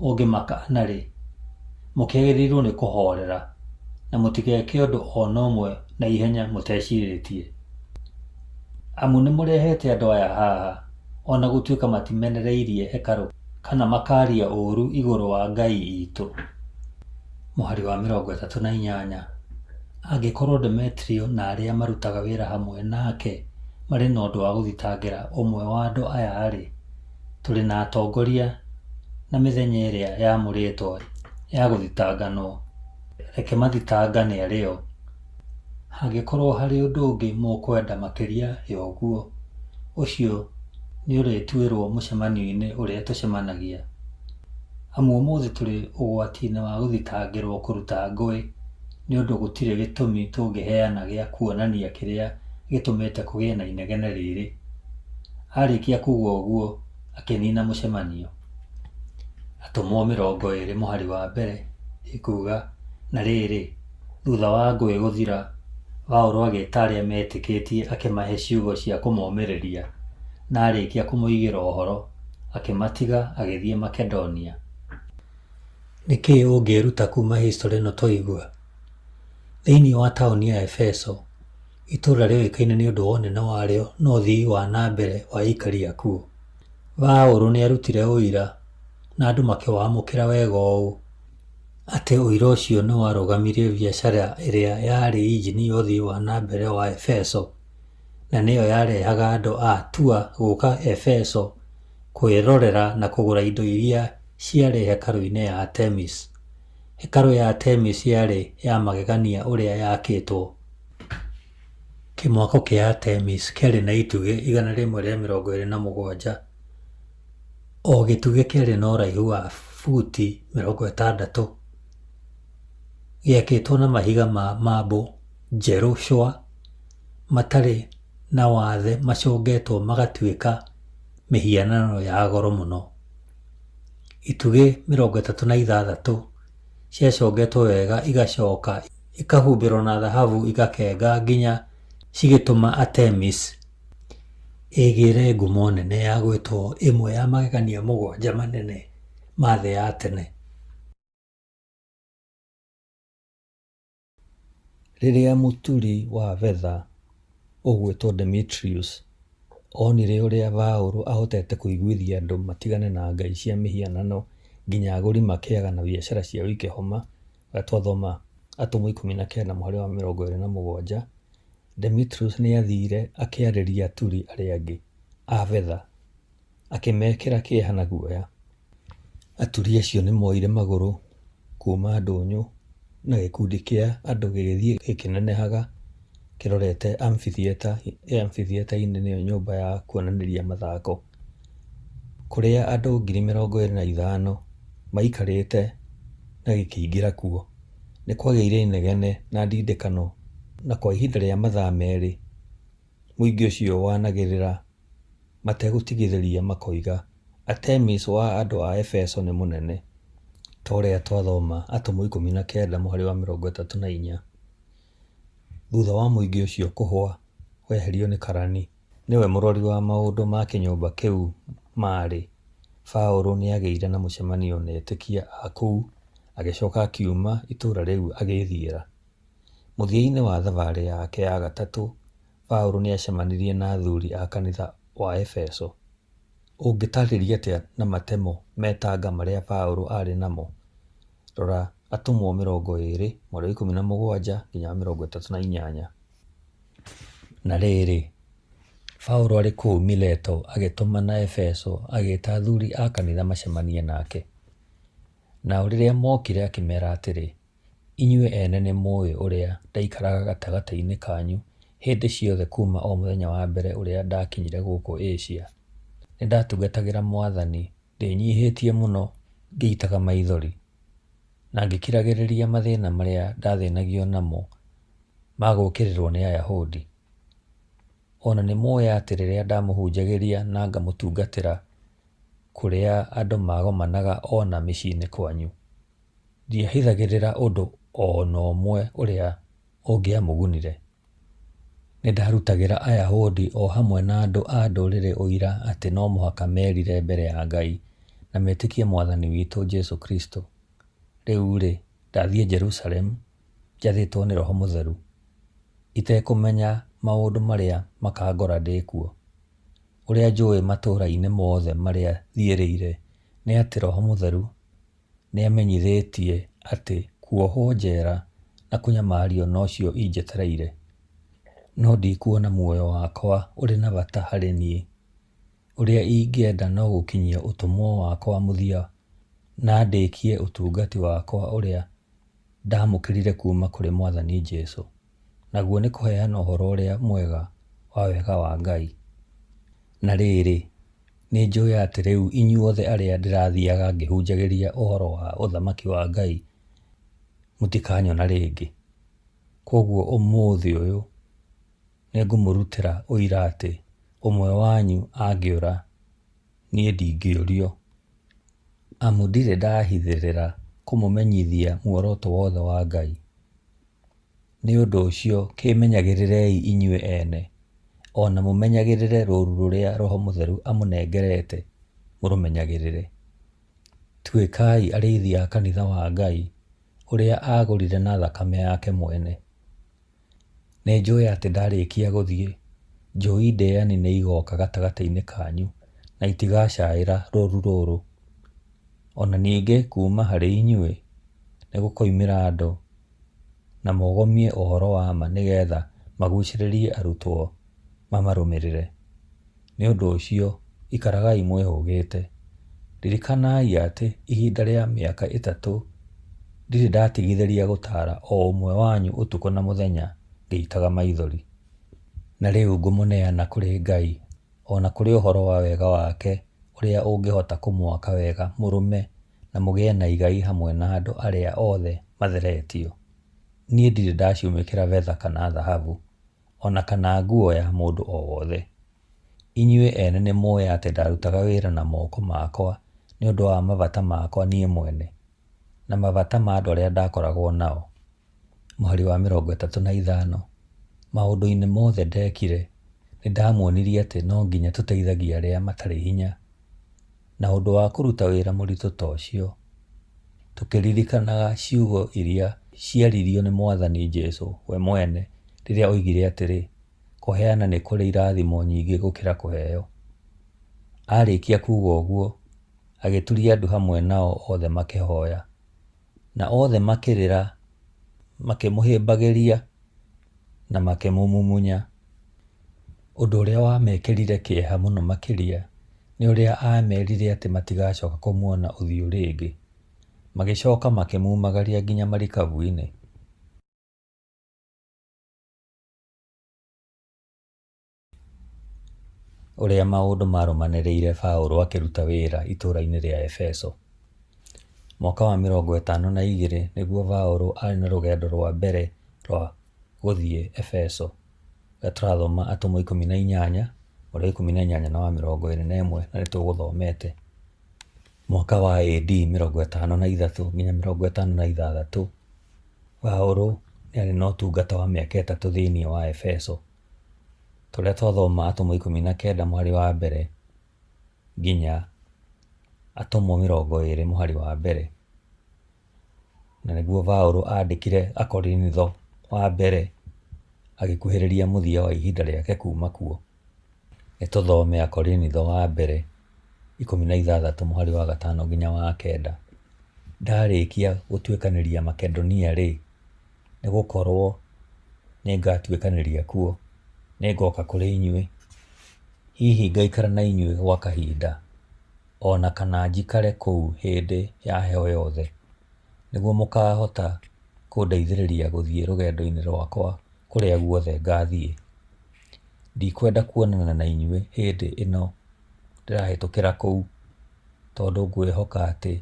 ũngĩmakaana-rĩ, mũkĩagĩrĩirwo nĩ kũhoorera, na mũtigeke ũndũ o na ũmwe na ihenya mũtecirĩtie. Amu nĩmũrehete andũ aya haha, o na gũtuĩka matimenereirie hekarũ kana makaaria ũũru igũrũ wa ngai iitũ. Mũhari wa 38, Angĩkorwo Demetrio na arĩa marutaga wĩra hamwe nake marĩ na ũndũ wa gũthitangĩra ũmwe wa andũ aya-rĩ, tũrĩ na atongoria na mĩthenya ĩrĩa yamũrĩtwo ya gũthitanganwo, reke mathitangane arĩ o. Hangĩkorwo harĩ ũndũ ũngĩ mũkwenda makĩria ya ũguo, ũcio nĩũrĩtuĩrwo mũcemanio-inĩ ũrĩa tũcemanagia. Amu ũmũthĩ tũrĩ ũgwati-inĩ wa gũthitangĩrwo kũruta ngũĩ, nĩ ũndũ gũtirĩ gĩtũmi tũngĩheana gĩa kuonania kĩrĩa gĩtũmĩte kũgĩe na inegene rĩrĩ. Aarĩkia kuuga ũguo, akĩniina mũcemanio. Atũmwo 20 mũhari wa mbere ĩkuuga, Na rĩrĩ, thutha wa ngũĩ gũthira, Paũlũ agĩĩta arĩa meetĩkĩtie akĩmahe ciugo cia kũmomĩrĩria, na aarĩkia kũmoigĩra ũhoro, akĩmatiga agĩthiĩ Makedonia. Nĩ kĩĩ ũngĩĩruta kuuma historĩ ĩno twaigua? Thĩinĩ wa taũni ya Efeso, itũũra rĩoĩkaine nĩ ũndũ wa ũnene warĩo na ũthii wa na mbere wa aikari a kuo, Paũlũ nĩ aarutire ũira na andũ makĩwamũkĩra wega ũũ atĩ ũira ũcio nĩ warũgamirie biacara ĩrĩa yarĩ injini ya ũthii wa na mbere wa Efeso na nĩyo yarehaga andũ a Tua gũka Efeso kwĩrorera na kũgũra indo iria ciarĩ hekarũ-inĩ ya Artemis. Hekarũ ya Artemis yarĩ ya magegania ũrĩa yaakĩtwo. Kĩmwako kĩa Artemis kĩarĩ na itugĩ 127. O gĩtugĩ kĩarĩ na ũraihu wa futi 60. Gĩakĩtwo na mahiga ma marble njerũ cwa, matarĩ na wathe macongetwo magatuĩka mĩhianano ya goro mũno. Itugĩ 36 ciacongetwo wega igacoka ikahumbĩrwo na thahabu igakenga nginya cigĩtũma Artemis ĩgĩre ngumo nene ya gwĩtwo ĩmwe ya magegania 7 manene ma thĩ ya tene. Rĩrĩa mũturi wa betha ũgwĩtwo Demetrius onire ũrĩa Paũlũ ahotete kũiguithia andũ matigane na ngai cia mĩhianano nginya agũri makĩaga na biacara ciao ikĩhoma, ũrĩa twathoma Atũmwo 19 mũhari wa 27, Demetrius nĩathiire akĩarĩria aturi arĩa angĩ a betha, akĩmekĩra kĩeha na guoya. Aturi acio nĩmoire magũrũ kuuma ndũnyũ na gĩkundi kĩa andũ gĩgĩthiĩ gĩkĩnenehaga kĩrorete amphitheatre, amphitheatre nĩyo nyũmba ya kuonanĩria mathako, kũrĩa andũ 25,000 maikarĩte na gĩkĩingĩra kuo. Nĩ kwagĩire inegene na ndindĩkano na kwa ihinda rĩa mathaa merĩ mũingĩ ũcio wanagĩrĩra mategũtigithĩria makoiga, Artemis wa andũ a Efeso nĩ mũnene! Ta ũrĩa twathoma Atũmwo 19 mũhari wa 34. Thutha wa mũingĩ ũcio kũhwa weherio nĩ karani, nĩwe mũrori wa maũndũ ma kĩnyũmba kĩu maarĩ, Paũlũ nĩagĩire na mũcemanio na etĩkia a kũu agĩcoka akiuma itũũra rĩu agĩĩthiĩra. Mũthia-inĩ wa thabarĩ yake ya gatatũ, Paũlũ nĩacemanirie na athuri a kanitha wa Efeso. Ũngĩtaarĩria atĩa na matemo metanga marĩa Paũlũ aarĩ namo? Rora Atũmwo 20, mweri wa 17 nginya wa 38. Na rĩrĩ, Paũlũ arĩ kũu Mileto agĩtũmana Efeso agĩĩta athuri a kanitha macemanie nake. Nao rĩrĩa mookire akĩmeera atĩrĩ, Inyuĩ ene nĩmũũĩ ũrĩa ndaikaraga gatagatĩ-inĩ kanyu hĩndĩ ciothe kuuma o mũthenya wa mbere ũrĩa ndakinyire gũkũ Asia. Nĩndatungatagĩra Mwathani ndĩnyiihĩtie mũno ngĩitaga maithori, na ngĩkiragĩrĩria mathĩĩna marĩa ndathĩĩnagio namo ma gũũkĩrĩrwo nĩ Ayahudi. O na nĩmũũĩ atĩ rĩrĩa ndamũhunjagĩria na ngamũtungatĩra kũrĩa andũ magomanaga o na mĩciĩ-inĩ kwanyu, ndiahithagĩrĩra ũndũ o na ũmwe ũrĩa ũngĩamũgunire. Nĩndarutagĩra Ayahudi o hamwe na andũ a Ndũrĩrĩ ũira atĩ no mũhaka merire mbere ya Ngai na metĩkie Mwathani witũ Jesũ Kristũ. Rĩu-rĩ, ndathiĩ Jerusalemu njathĩtwo nĩ Roho Mũtheru, itekũmenya maũndũ marĩa makangora ndĩ kuo. Ũrĩa njũũĩ matũũra-inĩ mothe marĩa thiĩrĩire nĩ atĩ Roho Mũtheru nĩamenyithĩtie atĩ kuohwo njeera na kũnyamario nocio injetereire. No ndikuona muoyo wakwa ũrĩ na bata harĩ niĩ. Ũrĩa ingĩenda no gũkinyia ũtũmwo wakwa mũthia na ndĩkie ũtungati wakwa ũrĩa ndaamũkĩrire kuuma kũrĩ Mwathani Jesũ, naguo nĩ kũheana Ũhoro-ũrĩa-Mwega wa wega wa Ngai. Na rĩrĩ, nĩnjũũĩ atĩ rĩu inyuothe arĩa ndĩrathiaga ngĩhunjagĩria ũhoro wa ũthamaki wa Ngai mũtikanyona rĩngĩ. Kwoguo ũmũthĩ ũyũ nĩngũmũrutĩra ũira atĩ ũmwe wanyu angĩũra, niĩ ndingĩũrio. Amu ndirĩ ndahithĩrĩra kũmũmenyithia muoroto wothe wa Ngai. Nĩ ũndũ ũcio kĩĩmenyagĩrĩrei inyuĩ ene, o na mũmenyagĩrĩre rũũru rũrĩa Roho Mũtheru amũnengerete mũrũmenyagĩrĩre. Tuĩkai arĩithi a kanitha wa Ngai, ũrĩa aagũrire na thakame yake mwene. Nĩnjũĩ atĩ ndarĩkia gũthiĩ, njũi ndĩani nĩigooka gatagatĩ-inĩ kanyu na itigacaĩra rũũru rũrũ. O na ningĩ kuuma harĩ inyuĩ nĩgũkoimĩra andũ na mogomie ũhoro wa ma nĩgeetha maguucĩrĩrie arutwo mamarũmĩrĩre. Nĩ ũndũ ũcio ikaragai mwĩhũgĩte. Ririkanai atĩ ihinda rĩa mĩaka ĩtatũ ndirĩ ndatigithĩria gũtaara o ũmwe wanyu ũtukũ na mũthenya ngĩitaga maithori. Na rĩu ngũmũneana kũrĩ Ngai o na kũrĩ ũhoro wa wega wake ũrĩa ũngĩhota kũmwaka wega mũrũme na mũgĩe na igai hamwe na andũ arĩa othe matheretio. Niĩ ndirĩ ndacumĩkĩra betha kana thahabu, o na kana nguo ya mũndũ o wothe. Inyuĩ ene nĩ mũĩ atĩ ndarutaga wĩra na moko makwa nĩ ũndũ wa mabata makwa niĩ mwene, na mabata ma andũ arĩa ndakoragwo nao. Mũhari wa 35, Maũndũ-inĩ mothe ndekire, nĩ ndamuonirie atĩ no nginya tũteithagie arĩa matarĩ hinya, na ũndũ wa kũruta wĩra mũritũ ta ũcio, tũkĩririkanaga ciugo iria ciaririo nĩ Mwathani Jesu we mwene rĩrĩa oigire atĩrĩ, 'Kũheana nĩ kũrĩ irathimo nyingĩ gũkĩra kũheo.' Aarĩkia kuuga ũguo, agĩturia ndu hamwe nao othe makĩhoya. Na othe makĩrĩra, makĩmũhĩmbagĩria na makĩmũmumunya. Ũndũ ũrĩa wamekĩrire kĩeha mũno makĩria nĩ ũrĩa aamerire atĩ matigacoka kũmuona ũthiũ rĩngĩ. Magĩcoka makĩmumagaria nginya marikabu-inĩ. Ũrĩa maũndũ maarũmanĩrĩire Paũlũ akĩruta wĩra itũũra-inĩ rĩa Efeso. Mwaka wa 52 nĩguo Paũlũ arĩ na rũgendo rwa mbere rwa gũthiĩ Efeso. Ũrĩa tũrathoma Atũmwo 18, mũhari wa 18 na wa 21 na nĩ tũgũthomete. Mwaka wa AD 53 nginya 56, Paũlũ nĩ arĩ na ũtungata wa mĩaka 3 thĩinĩ wa Efeso. Tũrĩa twathoma Atũmwo 19 mũhari wa mbere nginya Atũmwo 20 mũhari wa mbere. Na nĩguo Paũlũ andĩkire Akorinitho wa mbere agĩkuhĩrĩria mũthia wa ihinda rĩake kuma kuo. Nĩ tũthome Akorinitho wa mbere 16 mũhari wa 5 nginya wa 9. Ndarĩkia gũtuĩkanĩria Makedonia-rĩ, nĩ gũkorwo nĩngatuĩkanĩria kuo, nĩngoka kũrĩ inyuĩ, hihi ngaikara na inyuĩ gwa kahinda, o na kana njikare kũu hĩndĩ ya heho yothe, nĩguo mũkaahota kũndeithĩrĩria gũthiĩ rũgendo-inĩ rwakwa kũrĩa guothe ngathiĩ. Ndikwenda kuonana na inyuĩ hĩndĩ ĩno ndĩrahĩtũkĩra kũu, tondũ ngwĩhoka atĩ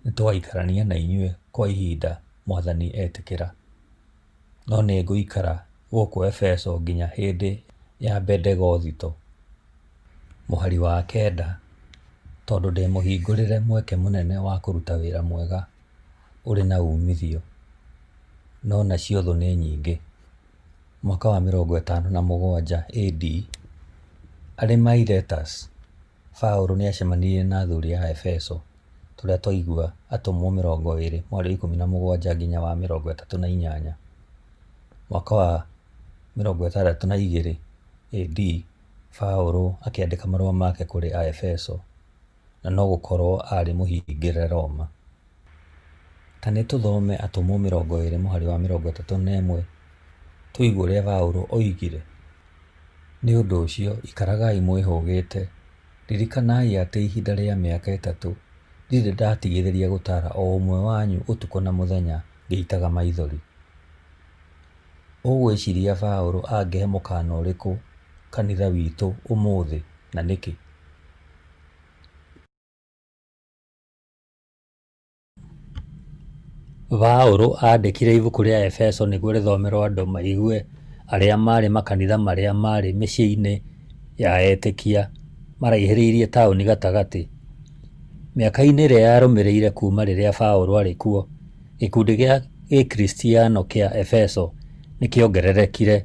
nĩtũgaikarania na inyuĩ kwa ihinda Mwathani etĩkĩra. No nĩngũikara gũkũ Efeso nginya hĩndĩ ya Bendegothito. Mũhari wa 9, Tondũ ndĩmũhingũrĩre mweke mũnene wa kũruta wĩra mwega ũrĩ na uumithio, no nacio thũ nĩ nyingĩ. Mwaka wa 57 AD, arĩ Miletus, Paũlũ nĩacemanirie na athuri a Efeso, tũrĩa twaigua Atũmwo 20 mũhari wa 17 nginya wa 38. Mwaka wa 62 AD, Paũlũ akĩandĩka marũa make kũrĩ Aefeso, na no gũkorwo aarĩ mũhingĩre Roma. Ta nĩ tũthome Atũmwo 20 mũhari wa 31 tũigue ũrĩa Paũlũ oigire. Nĩ ũndũ ũcio ikaragai mwĩhũgĩte, ririkanai atĩ ihinda rĩa mĩaka 3 ndirĩ ndatigithĩria gũtaara o ũmwe wanyu ũtukũ na mũthenya ngĩitaga maithori. Ũgwĩciria Paũlũ angĩhe mũkaana ũrĩkũ kanitha witũ ũmũthĩ na nĩkĩ? Paũlũ aandĩkire ibuku rĩa Efeso nĩguo rĩthomerwo andũ maigue arĩa maarĩ makanitha marĩa maarĩ mĩciĩ-inĩ ya etĩkia maraihĩrĩirie taũni gatagatĩ. Mĩaka-inĩ ĩrĩa yarũmĩrĩire kuuma rĩrĩa Paũlũ aarĩ kuo, gĩkundi gĩa Gĩkristiano kĩa Efeso nĩ kĩongererekire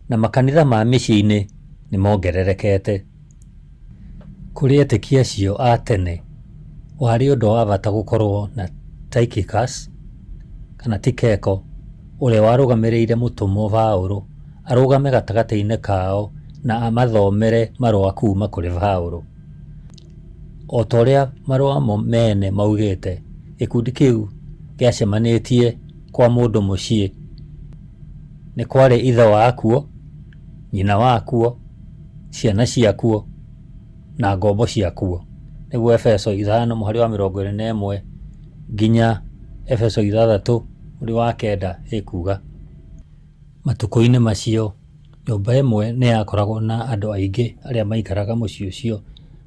na makanitha ma mĩciĩ-inĩ nĩ mongererekete. Kũrĩ etĩkia acio a tene, warĩ ũndũ wa bata gũkorũo na Tychicus kana Tikeko, ũrĩa warũgamĩrĩire mũtũmwo Paulo, arũgame gatagatĩ-inĩ kao na amathomere marũa kuuma kũrĩ Paulo. O ta ũrĩa marũa mo mene maugĩte, gĩkundi kĩu gĩacemanĩtie kwa mũndũ mũciĩ. Nĩ kwarĩ ithe wakuo, nyina wakuo, ciana ciakuo, na ngombo ciakuo. Nĩguo Efeso 5 mũhari wa 21 nginya Efeso 6 mũhari wa 9 ĩkuga. Matukũ-inĩ macio, nyũmba ĩmwe nĩ yakoragwo na andũ aingĩ arĩa maikaraga mũciĩ ũcio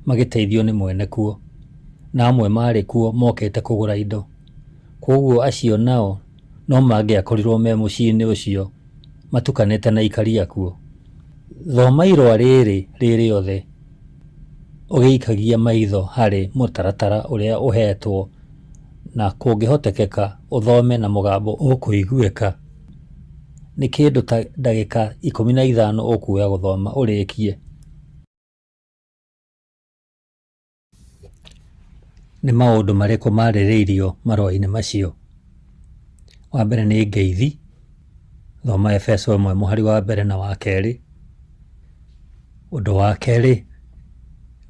magĩteithio nĩ mwene kuo, na amwe maarĩ kuo mokĩte kũgũra indo. Kwoguo acio nao no mangĩakorirwo me mũciĩ-inĩ ũcio matukanĩte na aikari akuo. Thoma irũa rĩrĩ rĩ rĩothe ũgĩikagia maitho harĩ mũtaratara ũrĩa ũheetwo na kũngĩhotekeka ũthome na mũgambo ũkũiguĩka. Nĩ kĩndũ ta ndagĩka 15 ũkuoya gũthoma ũrĩkie. Nĩ maũndũ marĩkũ marĩrĩirio marũa-inĩ macio? Wa mbere nĩ ngeithi, thoma Efeso 1 mũhari wa mbere na wa kerĩ. Ũndũ wa kerĩ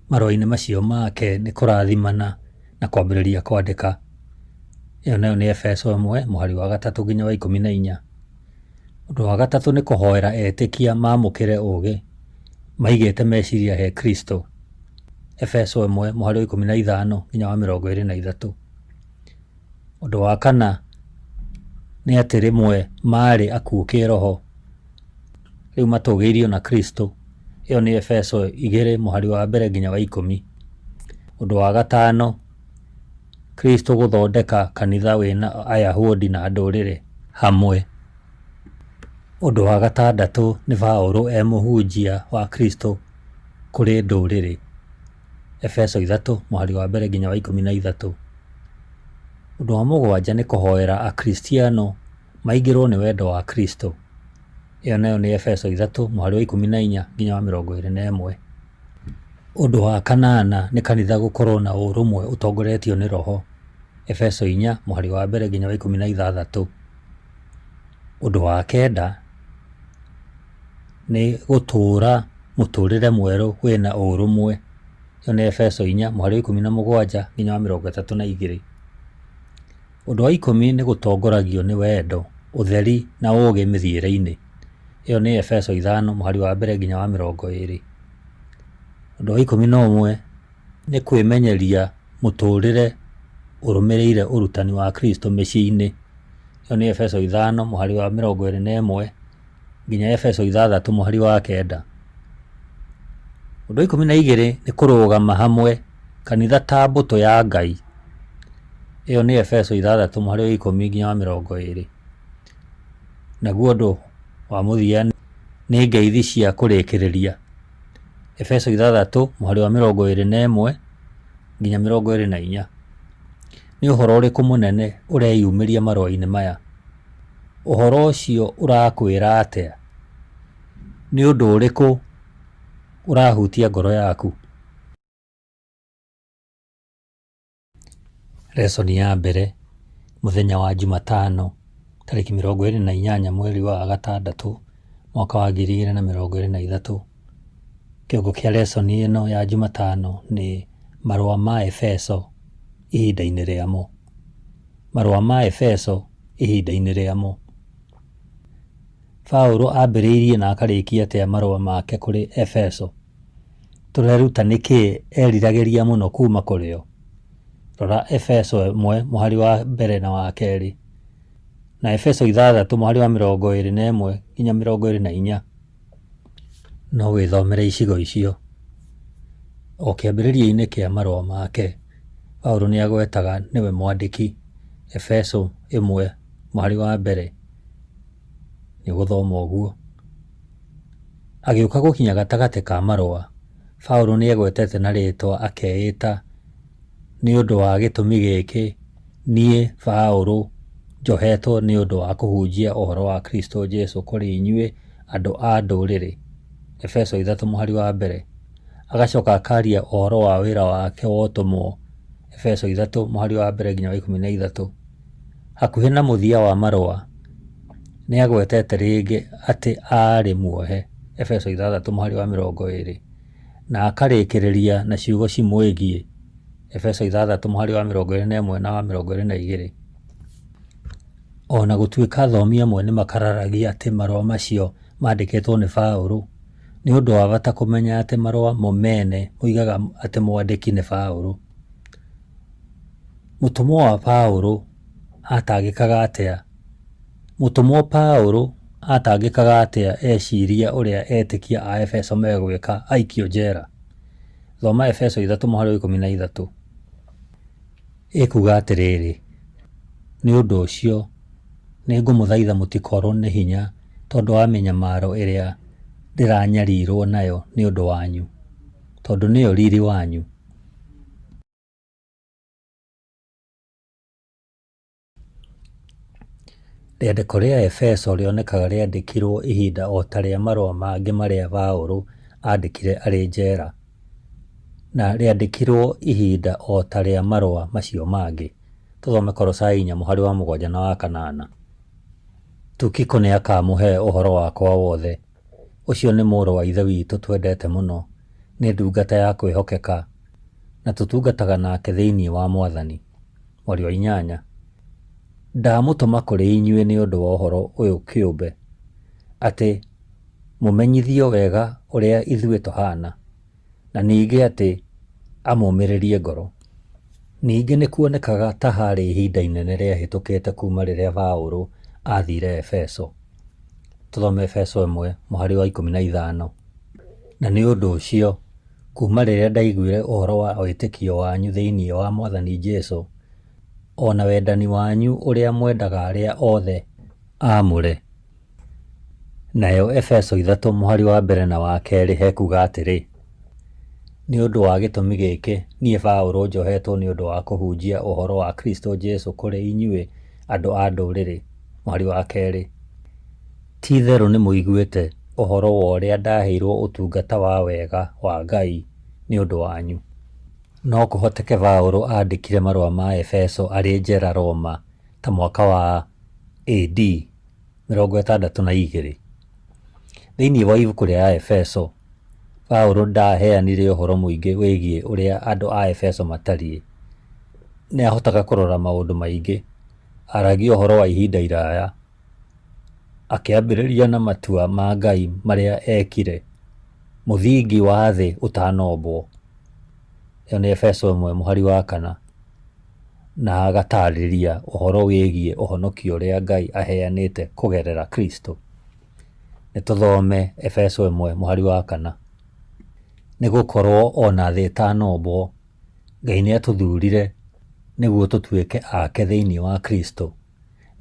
marũa-inĩ macio make nĩ kũrathimana na kwambĩrĩria kwandĩka. Ĩyo nayo nĩ Efeso 1 mũhari wa 3 nginya wa 14. Ũndũ wa gatatũ nĩ kũhoera etĩkia maamũkĩre ũũgĩ maigĩte meciria he Kristo. Efeso 1 mũhari wa 15 nginya wa 23. Ũndũ wa kana nĩ atĩ rĩmwe maarĩ akuũ kĩĩroho, rĩu matũgĩirio na Kristo. Ĩyo nĩ Efeso 2 mũhari wa mbere nginya wa 10. Ũndũ wa gatano, Kristo gũthondeka kanitha wĩna Ayahudi na ndũrĩrĩ hamwe. Ũndũ wa gatandatũ nĩ Paũlũ e mũhunjia wa Kristo kũrĩ ndũrĩrĩ. Efeso 3 mũhari wa mbere nginya wa 13. Ũndũ wa mũgwanja nĩ kũhoera Akristiano maingĩrwo nĩ wendo wa Kristo. Ĩyo nayo nĩ Efeso 3 mũhari wa 14 nginya wa 21. Ũndũ wa kanana nĩ kanitha gũkorwo na ũrũmwe ũtongoretio nĩ Roho. Efeso 4 mũhari wa mbere nginya wa 16. Ũndũ wa kenda nĩ gũtũũra mũtũrĩre mwerũ wĩna ũrũmwe. Ĩyo nĩ Efeso 4 mũhari wa 17 nginya wa 32. Ũndũ wa 10 nĩ gũtongoragio nĩ wendo, ũtheri na ũũgĩ mĩthiĩre-inĩ. Ĩyo nĩ Efeso 5 mũhari wa mbere nginya wa 20. Ũndũ wa 11 nĩ kwĩmenyeria mũtũrĩre ũrũmĩrĩire ũrutani wa Kristo mĩciĩ-inĩ. Ĩyo nĩ Efeso 5 mũhari wa 21 nginya Efeso 6 mũhari wa 9. Ũndũ wa 12 nĩ kũrũgama hamwe kanitha ta mbũtũ ya Ngai. Ĩyo nĩ Efeso 6 mũhari wa 10 nginya wa 20. Naguo ũndũ wa mũthia nĩ ngeithi cia kũrĩkĩrĩria. Efeso 6 mũhari wa 21 nginya 24. Nĩ ũhoro ũrĩkũ mũnene ũreyumĩria marũa-inĩ maya? Ũhoro ũcio ũrakwĩra atĩa? Nĩ ũndũ ũrĩkũ ũrahutia ngoro yaku? Lesson ya mbere, mũthenya wa Jumatano, tarĩki 28 mweri wa gatandatũ, mwaka wa 2023. Kĩongo kĩa lesson ĩno ya Jumatano nĩ marũa ma Efeso ihinda-inĩ rĩamo. Marũa ma Efeso ihinda-inĩ rĩamo. Paũlũ ambĩrĩirie na akarĩkia atĩa marũa make kũrĩ Efeso? Tũreruta nĩkĩ eriragĩria mũno kuuma kũrĩ o? Rora Efeso 1 mũhari wa mbere na wa kerĩ, na Efeso 6 mũhari wa 21 nginya 24. No wĩthomere icigo icio. O kĩambĩrĩria-inĩ kĩa marũa make, Paũlũ nĩ agwetaga nĩwe mwandĩki, Efeso 1 mũhari wa mbere. Nĩ ũgũthoma ũguo. Agĩũka gũkinya gatagatĩ ka marũa, Paũlũ nĩ egwetete na rĩtwa akeĩta, Nĩ ũndũ wa gĩtũmi gĩkĩ, niĩ, Paũlũ, njohetwo nĩ ũndũ wa kũhunjia ũhoro wa Kristũ Jesũ kũrĩ inyuĩ andũ a Ndũrĩrĩ. Efeso 3 mũhari wa mbere. Agacoka akaria ũhoro wa wĩra wake wa ũtũmwo. Efeso 3 mũhari wa mbere nginya wa 13. Hakuhĩ na mũthia wa marũa, nĩ agwetete rĩngĩ atĩ aarĩ muohe. Efeso 6 mũhari wa 20. Na akarĩkĩrĩria na ciugo cimwĩgiĩ. Efeso 6 mũhari wa 21 na wa 22. O na gũtuĩka athomi amwe nĩ makararagia atĩ marũa macio maandĩkĩtwo nĩ Paũlũ, nĩ ũndũ wa bata kũmenya atĩ marũa mo mene moigaga atĩ mwandĩki nĩ Paũlũ. Mũtũmwo wa Paũlũ aatangĩkaga atĩa? Mũtũmwo Paũlũ aatangĩkaga atĩa eciria ũrĩa etĩkia a Efeso megwĩka aikio njera? Thoma Efeso 3 mũhari wa 13. Ĩkuuga atĩrĩrĩ, Nĩ ũndũ ũcio, Nĩngũmũthaitha mũtikorwo nĩ hinya tondũ wa mĩnyamaro ĩrĩa ndĩranyarirwo nayo nĩ ũndũ wanyu, tondũ nĩyo riri wanyu. Rĩandĩko rĩa Efeso rĩonekaga rĩandĩkirwo ihinda o ta rĩa marũa mangĩ marĩa Paũlũ aandĩkire arĩ njera, na rĩandĩkirwo ihinda o ta rĩa marũa macio mangĩ. Tũthome Kolosai 4 mũhari wa 7 na wa 8. Tukiko nĩakamũhe ũhoro wakwa wothe. Ũcio nĩ mũrũ wa Ithe witũ twendete mũno, nĩ ndungata ya kwĩhokeka, na tũtungataga nake thĩinĩ wa Mwathani. Mũhari wa 8. Ndamũtũma kũrĩ inyuĩ nĩ ũndũ wa ũhoro ũyũ kĩũmbe, atĩ mũmenyithio wega ũrĩa ithuĩ tũhaana, na ningĩ atĩ amũũmĩrĩrie ngoro. Ningĩ nĩ kuonekaga ta haarĩ ihinda inene rĩahĩtũkĩte kuuma rĩrĩa Paũlũ aathiire Efeso. Tũthome Efeso 1 mũhari wa 15. Na nĩ ũndũ ũcio, kuuma rĩrĩa ndaiguire ũhoro wa wĩtĩkio wanyu thĩinĩ wa Mwathani Jesũ, o na wendani wanyu ũrĩa mwendaga arĩa othe aamũre. Nayo Efeso 3 mũhari wa 1 na wa 2 hekuuga atĩrĩ, Nĩ ũndũ wa gĩtũmi gĩkĩ niĩ Paũlũ njohetwo nĩ ũndũ wa kũhunjia ũhoro wa Kristũ Jesũ kũrĩ inyuĩ andũ a Ndũrĩrĩ. Mũhari wa 2. Ti-itherũ nĩmũiguĩte ũhoro wa ũrĩa ndaheirwo ũtungata wa wega wa Ngai nĩ ũndũ wanyu. No kũhoteke Paũlũ aandĩkire marũa ma Efeso arĩ njera Roma ta mwaka wa AD 62. Thĩinĩ wa ibuku rĩa Aefeso, Paulo ndaaheanire ũhoro mũingĩ wĩgiĩ ũrĩa andũ a Efeso matariĩ. Nĩ aahotaga kũrora maũndũ maingĩ. Aaragia ũhoro wa ihinda iraya, akĩambĩrĩria na matua ma Ngai marĩa eekire mũthingi wa thĩ ũtanombwo. Ĩyo nĩ Efeso 1 mũhari wa 4. Na agataarĩria ũhoro wĩgiĩ ũhonokio ũrĩa Ngai aheanĩte kũgerera Kristo. Nĩ tũthome Efeso 1 mũhari wa 4. Nĩ gũkorũo o na thĩ ĩtanombwo, Ngai nĩ aatũthuurire nĩguo tũtuĩke ake thĩinĩ wa Kristo,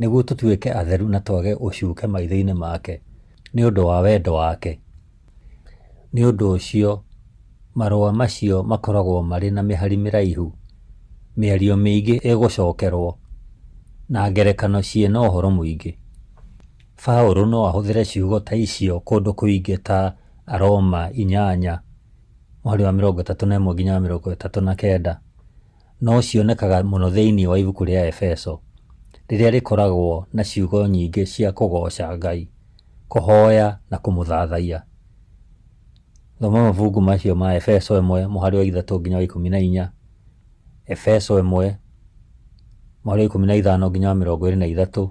nĩguo tũtuĩke atheru na twage ũcuke maitho-inĩ make nĩ ũndũ wa wendo wake. Nĩ ũndũ ũcio, marũa macio makoragwo marĩ na mĩhari mĩraihu, mĩario mĩingĩ ĩgũcokerwo, na ngerekano ciĩna ũhoro mũingĩ. Paũlũ no ahũthĩre ciugo ta icio kũndũ kũingĩ ta Aroma 8 mũhari wa 31 nginya 39, no cionekaga mũno thĩinĩ wa ibuku rĩa Efeso, rĩrĩa rĩkoragwo na ciugo nyingĩ cia kũgooca Ngai, kũhoya na kũmũthathaiya. Thoma mabungu macio ma Efeso 1 mũhari wa 3 nginya wa 14, Efeso 1 mũhari wa 15 nginya wa 23,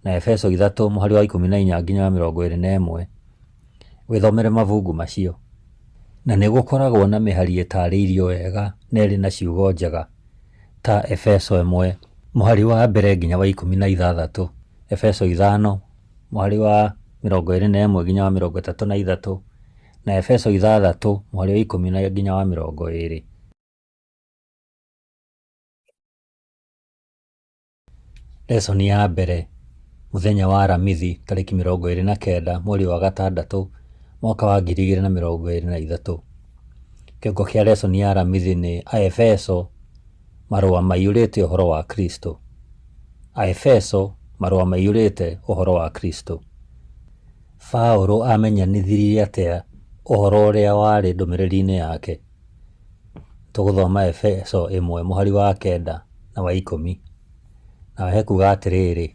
na Efeso 3 mũhari wa 14 nginya wa 21. Wĩthomere mabungu macio. Na nĩ gũkoragwo na mĩhari ĩtaarĩirio wega na ĩrĩ na ciugo njega, ta Efeso 1 mũhari wa 1 nginya wa 16, Efeso 5 mũhari wa 21 nginya wa 33, na Efeso 6 mũhari wa 10 nginya wa 20. Lesson ya mbere, mũthenya wa Aramithi tarĩki 29 mweri wa gatandatũ mwaka wa 2023. Kĩongo kĩa lesson ya Aramithi nĩ Aefeso marũa maiyũrĩte ũhoro wa Kristo. Aefeso marũa maiyũrĩte ũhoro wa Kristo. Paũlũ amenyanithirie atĩa ũhoro ũrĩa warĩ ndũmĩrĩri-inĩ yake? Tũgũthoma Efeso 1 mũhari wa 9 na wa 10. Naho hekuga atĩrĩrĩ,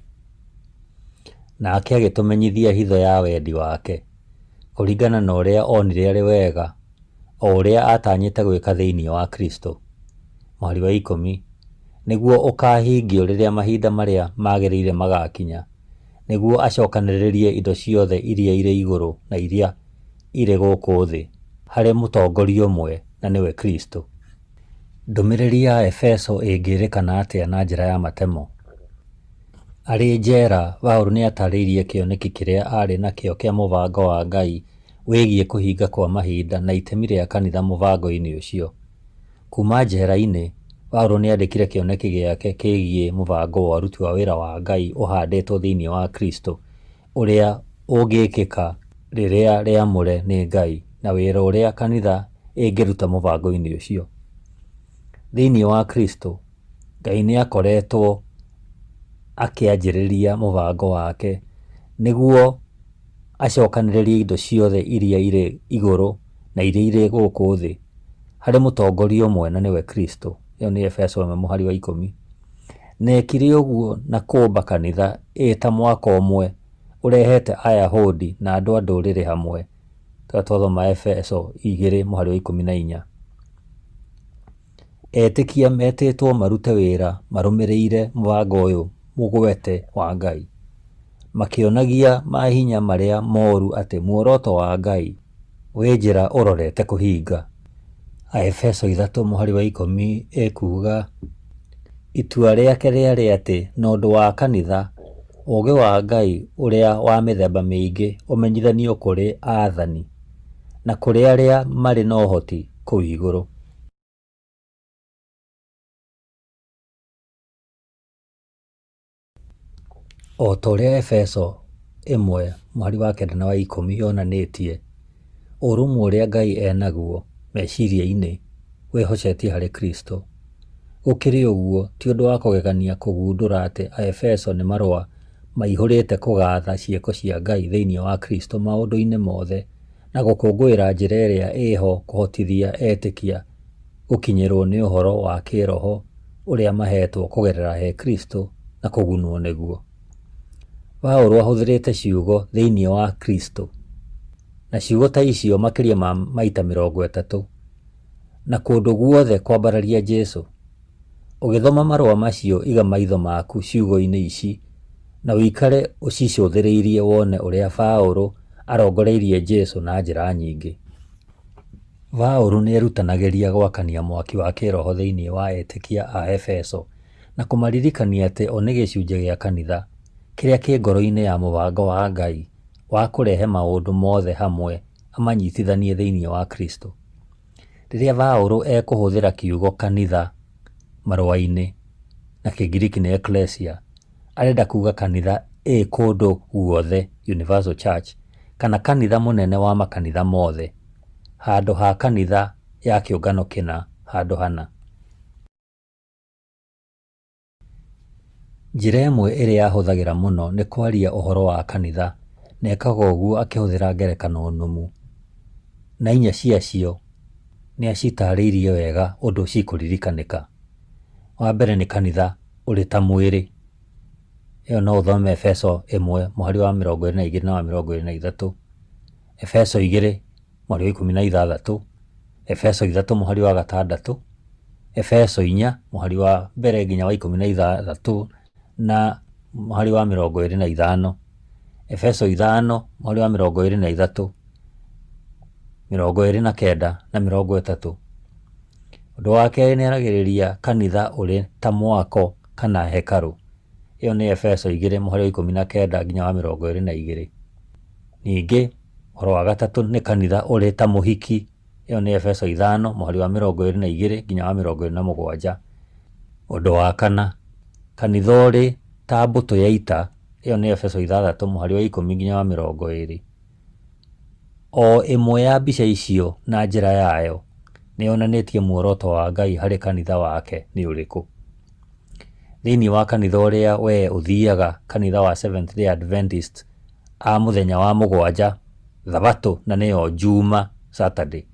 nake agĩtũmenyithia hitho ya wendi wake, kũringana na ũrĩa onire arĩ wega, o ũrĩa aatanyĩte gwĩka thĩinĩ wa Kristo. Mũhari wa 10, nĩguo ũkaahingio rĩrĩa mahinda marĩa magĩrĩire magakinya, nĩguo acokanĩrĩrie indo ciothe iria irĩ igũrũ na iria irĩ gũkũ thĩ harĩ mũtongoria ũmwe, na nĩwe Kristo. Ndũmĩrĩri ya Efeso ĩngĩrĩkana atĩa na njĩra ya matemo? Arĩ njera, Paulo nĩ aatarĩirie kĩoneki kĩrĩa aarĩ nakĩo kĩa mũbango wa Ngai wĩgiĩ kũhinga kwa mahinda na itemi rĩa kanitha mũbango-inĩ ũcio. Kuuma njera-inĩ, Paulo nĩ andĩkire kĩoneki gĩake kĩgiĩ mũbango wa ũruti wa wĩra wa Ngai ũhandĩtwo thĩinĩ wa Kristo, ũrĩa ũngĩkĩka rĩrĩa rĩamũre nĩ Ngai, na wĩra ũrĩa kanitha ĩngĩruta mũbango-inĩ ũcio. Thĩinĩ wa Kristo, Ngai nĩ akoretwo akĩanjĩrĩria mũbango wake nĩguo acokanĩrĩrie indo ciothe iria irĩ igũrũ na iria irĩ gũkũ thĩ harĩ mũtongoria ũmwe na nĩwe Kristo. Ĩyo nĩ Efeso 1 mũhari wa 10. Na ekire ũguo na kũũmba kanitha ĩ ta mwako ũmwe ũrehete Ayahudi na andũ a ndũrĩrĩ hamwe. Tũrĩa twathoma Efeso 2 mũhari wa 14. Etĩkia metĩtwo marute wĩra marũmĩrĩire mũbango ũyũ mũgwete wa Ngai, makĩonagia mahinya marĩa moru atĩ muoroto wa Ngai wĩ njĩra ũrorete kũhinga. Aefeso 3 mũhari wa 10 ĩkuuga, Itua rĩake rĩarĩ atĩ na ũndũ wa kanitha, ũũgĩ wa Ngai ũrĩa wa mĩthemba mĩingĩ ũmenyithanio kũrĩ aathani, na kũrĩ arĩa marĩ na ũhoti kũu igũrũ. O ta ũrĩa Efeso 1 mũhari wa 9 na wa 10 yonanĩtie, ũrũmwe ũrĩa Ngai enaguo meciria-inĩ wĩhocetie harĩ Kristo. Gũkĩrĩ ũguo, ti ũndũ wa kũgegania kũgundũra atĩ Aefeso nĩ marũa maihũrĩte kũgaatha ciĩko cia Ngai thĩinĩ wa Kristo maũndũ-inĩ mothe na gũkũngũĩra njĩra ĩrĩa ĩho kũhotithia etĩkia gũkinyĩrũo nĩ ũhoro wa kĩĩroho ũrĩa maheetwo kũgerera he Kristo na kũgunwo nĩguo. Paulo ahũthĩrĩte ciugo thĩinĩ wa Kristo na ciugo ta icio makĩria ma maita 30 na kũndũ guothe kwambararia Jesu. Ũgĩthoma marũa macio iga maitho maku ciugo-inĩ ici na ũikare ũcicũthĩrĩirie wone ũrĩa Paulo arongoreirie Jesu na njĩra nyingĩ. Paũlũ nĩerutanagĩria gwakania mwaki wa kĩĩroho thĩinĩ wa etĩkia a Efeso na kũmaririkania atĩ o nĩ gĩcunjĩ gĩa kanitha, kĩrĩa kĩ ngoro-inĩ ya mũbango wa Ngai wa kũrehe maũndũ mothe hamwe amanyitithanie thĩinĩ wa Kristũ. Rĩrĩa Paũlũ ekũhũthĩra kiugo kanitha marũa-inĩ, na Kĩngiriki nĩ ekklesia, arenda kuuga kanitha ĩ kũndũ guothe, universal church, kana kanitha mũnene wa makanitha mothe, handũ ha kanitha ya kĩũngano kĩna handũ hana. Njĩra ĩmwe ĩrĩa ahũthagĩra mũno nĩ kwaria ũhoro wa kanitha, na ekaga ũguo akĩhũthĩra ngerekano nũmu, na inya ciacio nĩ acitaarĩirie wega ũndũ cikũririkanĩka. Wa mbere nĩ kanitha ũrĩ ta mwĩrĩ. Ĩyo no ũthome Efeso 1 mũhari wa 22 na wa 23, Efeso 2 mũhari wa 16, Efeso 3 mũhari wa 6, Efeso 4 mũhari wa mbere nginya wa 16 na mũhari wa 25, Efeso 5 mũhari wa 23, 29 na 30. Ũndũ wa kerĩ nĩ aragĩrĩria kanitha ũrĩ ta mwako kana hekarũ. Ĩyo nĩ Efeso 2 mũhari wa 19 nginya wa 22. Ningĩ ũhoro wa gatatũ nĩ kanitha ũrĩ ta mũhiki. Ĩyo nĩ Efeso 5 mũhari wa 22 nginya wa 27. Ũndũ wa kana, kanitha ũrĩ ta mbũtũ ya ita. Ĩyo nĩ Efeso 6 mũhari wa 10 nginya wa 20. O ĩmwe ya mbica icio na njĩra yayo nĩ yonanĩtie muoroto wa Ngai harĩ kanitha wake nĩ ũrĩkũ. Thĩinĩ wa kanitha ũrĩa wee ũthiaga, kanitha wa Seventh Day Adventist a mũthenya wa mũgwanja, thabatũ na nĩyo Juma, Saturday,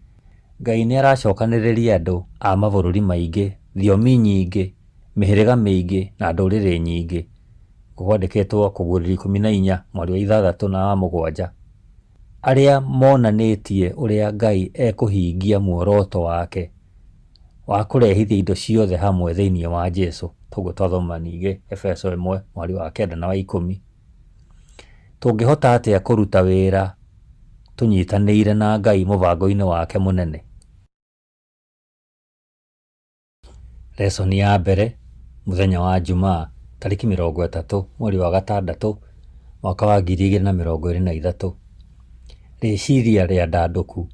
Ngai nĩ aracokanĩrĩria andũ a mabũrũri maingĩ, thiomi nyingĩ, mĩhĩrĩga mĩingĩ na ndũrĩrĩ nyingĩ. Kwandĩkĩtwo Kũguũrĩrio 14 mweri wa 6 na wa 7, arĩa monanĩtie ũrĩa Ngai ekũhingia muoroto wake wa kũrehithia indo ciothe hamwe thĩinĩ wa Jesu. Toguo twathoma ningĩ Efeso 1 mweri wa 9 na wa 10. Tũngĩhota atĩa kũruta wĩra tũnyitanĩire na Ngai mũbango-inĩ wake mũnene? Lesson ya mbere, mũthenya wa Jumaa, tarĩki 30 mweri wa gatandatũ, mwaka wa 2023. Rĩciria rĩandandũku.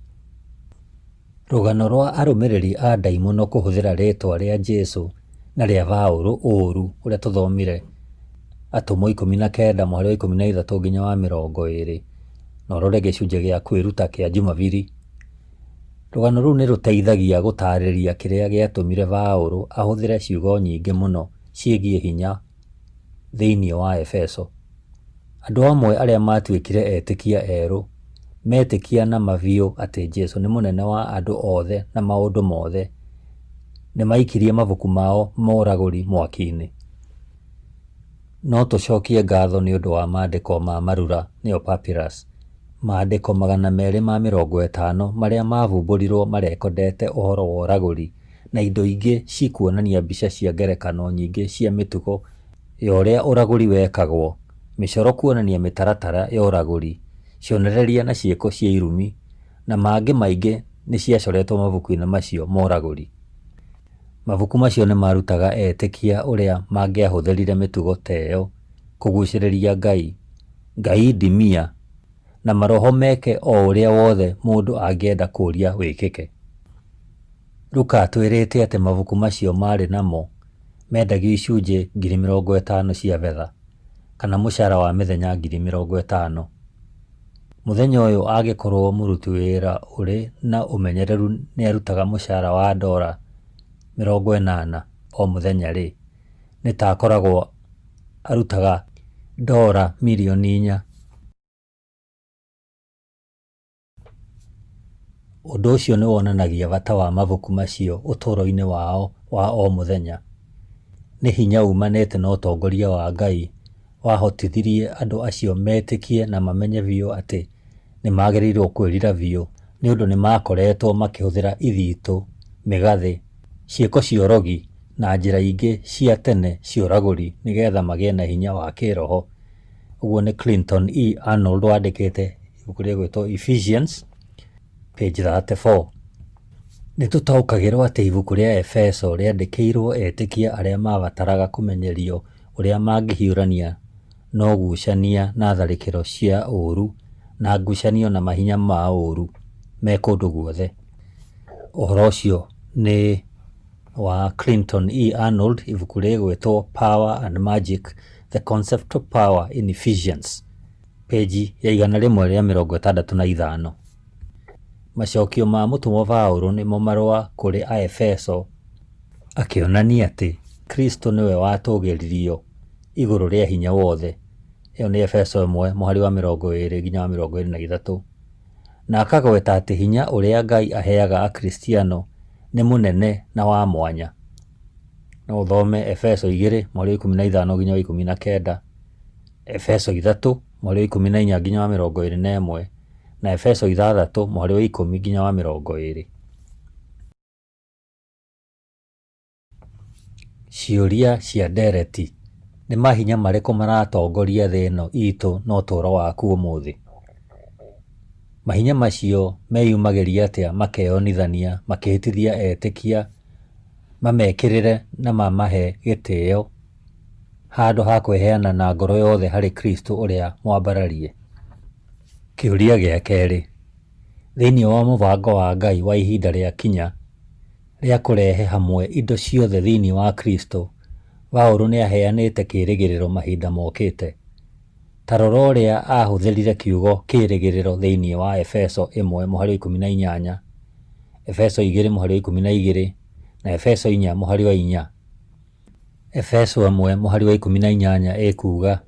Rũgano rwa arũmĩrĩri a ndaimono kũhũthĩra rĩĩtwa rĩa Jesu na rĩa Paũlũ ũũru ũrĩa tũthomire Atũmwo 19 mũhari wa 13 nginya wa 20, na ũrore gĩcunjĩ gĩa kwĩruta kĩa Jumabiri. Rũgano rũu nĩ rũteithagia gũtaarĩria kĩrĩa gĩatũmire Paũlũ ahũthĩre ciugo nyingĩ mũno ciĩgiĩ hinya thĩinĩ wa Efeso. Andũ amwe arĩa maatuĩkire etĩkia erũ metĩkia na ma biũ atĩ Jesu nĩ mũnene wa andũ othe na maũndũ mothe, nĩ maikirie mabuku mao ma ũragũri mwaki-inĩ. No tũcokie ngatho nĩ ũndũ wa maandĩko ma marura nĩo papyrus, maandĩko 250 marĩa maavumbũrirũo marekondete ũhoro wa ũragũri na indo ingĩ cikuonania mbica cia ngerekano nyingĩ cia mĩtugo ya ũrĩa ũragũri wekagwo, mĩcoro kuonania mĩtaratara ya ũragũri, cionereria na ciĩko cia irumi, na mangĩ maingĩ nĩ ciacoretwo mabuku-inĩ macio ma ũragũri. Mabuku macio nĩ maarutaga etĩkia ũrĩa mangĩahũthĩrire mĩtugo ta ĩyo kũgucĩrĩria ngai, ngai ndimia, na maroho meke o ũrĩa wothe mũndũ angĩenda kũũria wĩkĩke. Luka atwĩrĩte atĩ mabuku macio maarĩ namo mendagio icunjĩ 50,000 cia betha, kana mũcara wa mĩthenya 50,000. Mũthenya ũyũ angĩkorũo mũruti wĩra ũrĩ na ũmenyeru nĩ arutaga mũcara wa ndora 80 o mũthenya-rĩ, nĩ ta akoragwo arutaga ndora 4 mirioni. Ũndũ ũcio nĩ wonanagia bata wa mabuku macio ũtũũro-inĩ wao wa o mũthenya. Nĩ hinya uumanĩte na ũtongoria wa Ngai wahotithirie andũ acio metĩkie na mamenye biũ atĩ nĩ magĩrĩirũo kwĩrira biũ nĩ ũndũ nĩ maakoretwo makĩhũthĩra ithitũ, mĩgathĩ, ciĩko cia ũrogi, na njĩra ingĩ cia tene cia ũragũri nĩgetha magĩe na hinya wa kĩĩroho. Ũguo nĩ Clinton E. Arnold wandĩkĩte ibuku rĩgwĩtwo Ephesians, page 34. Nĩ tũtaũkagĩrũo atĩ ibuku rĩa Efeso rĩandĩkĩirũo etĩkia arĩa maabataraga kũmenyerio ũrĩa mangĩhiũrania na ũgucania na tharĩkĩro cia ũũru na ngucanio na mahinya ma ũũru me kũndũ guothe. Ũhoro ũcio nĩ wa Clinton E. Arnold, ibuku rĩgwĩtwo Power and Magic, The Concept of Power in Ephesians, page ya 165. Macokio ma mũtũmwo Paũlũ nĩmo marũa kũrĩ Aefeso akĩonania atĩ Kristo nĩwe watũgĩririo igũrũ rĩa hinya wothe. Ĩyo nĩ Efeso 1 mũhari wa 20 nginya wa 23. Na akagweta atĩ hinya ũrĩa Ngai aheaga Akristiano nĩ mũnene na wa mwanya. No ũthome Efeso 2 mũhari wa 15 nginya wa 19, Efeso 3 mũhari wa 14 nginya wa 21, na Efeso 6 mũhari wa 10 nginya wa 20. Ciũria cia ndereti Nĩ mahinya marĩkũ maratongoria thĩ ĩno itũ na ũtũũro waku ũmũthĩ? Mahinya macio meyumagĩria atĩa makeyonithania makĩhĩtithia etĩkia mamekĩrĩre na mamahe gĩtĩo handũ ha kwĩheana na ngoro yothe harĩ Kristo ũrĩa mwambararie? Kĩũria gĩa kerĩ, Thĩinĩ wa mũbango wa Ngai wa ihinda rĩa kinya rĩa kũrehe hamwe indo ciothe thĩinĩ wa Kristo, Paulo nĩ aheanĩte kĩĩrĩgĩrĩro mahinda mokĩte. Ta rora ũrĩa aahũthĩrire kiugo kĩĩrĩgĩrĩro thĩinĩ wa Efeso 1 mũhari wa 18, Efeso 2 mũhari wa 12, na Efeso 4 mũhari wa 4. Efeso 1 mũhari wa 18 ĩkuuga,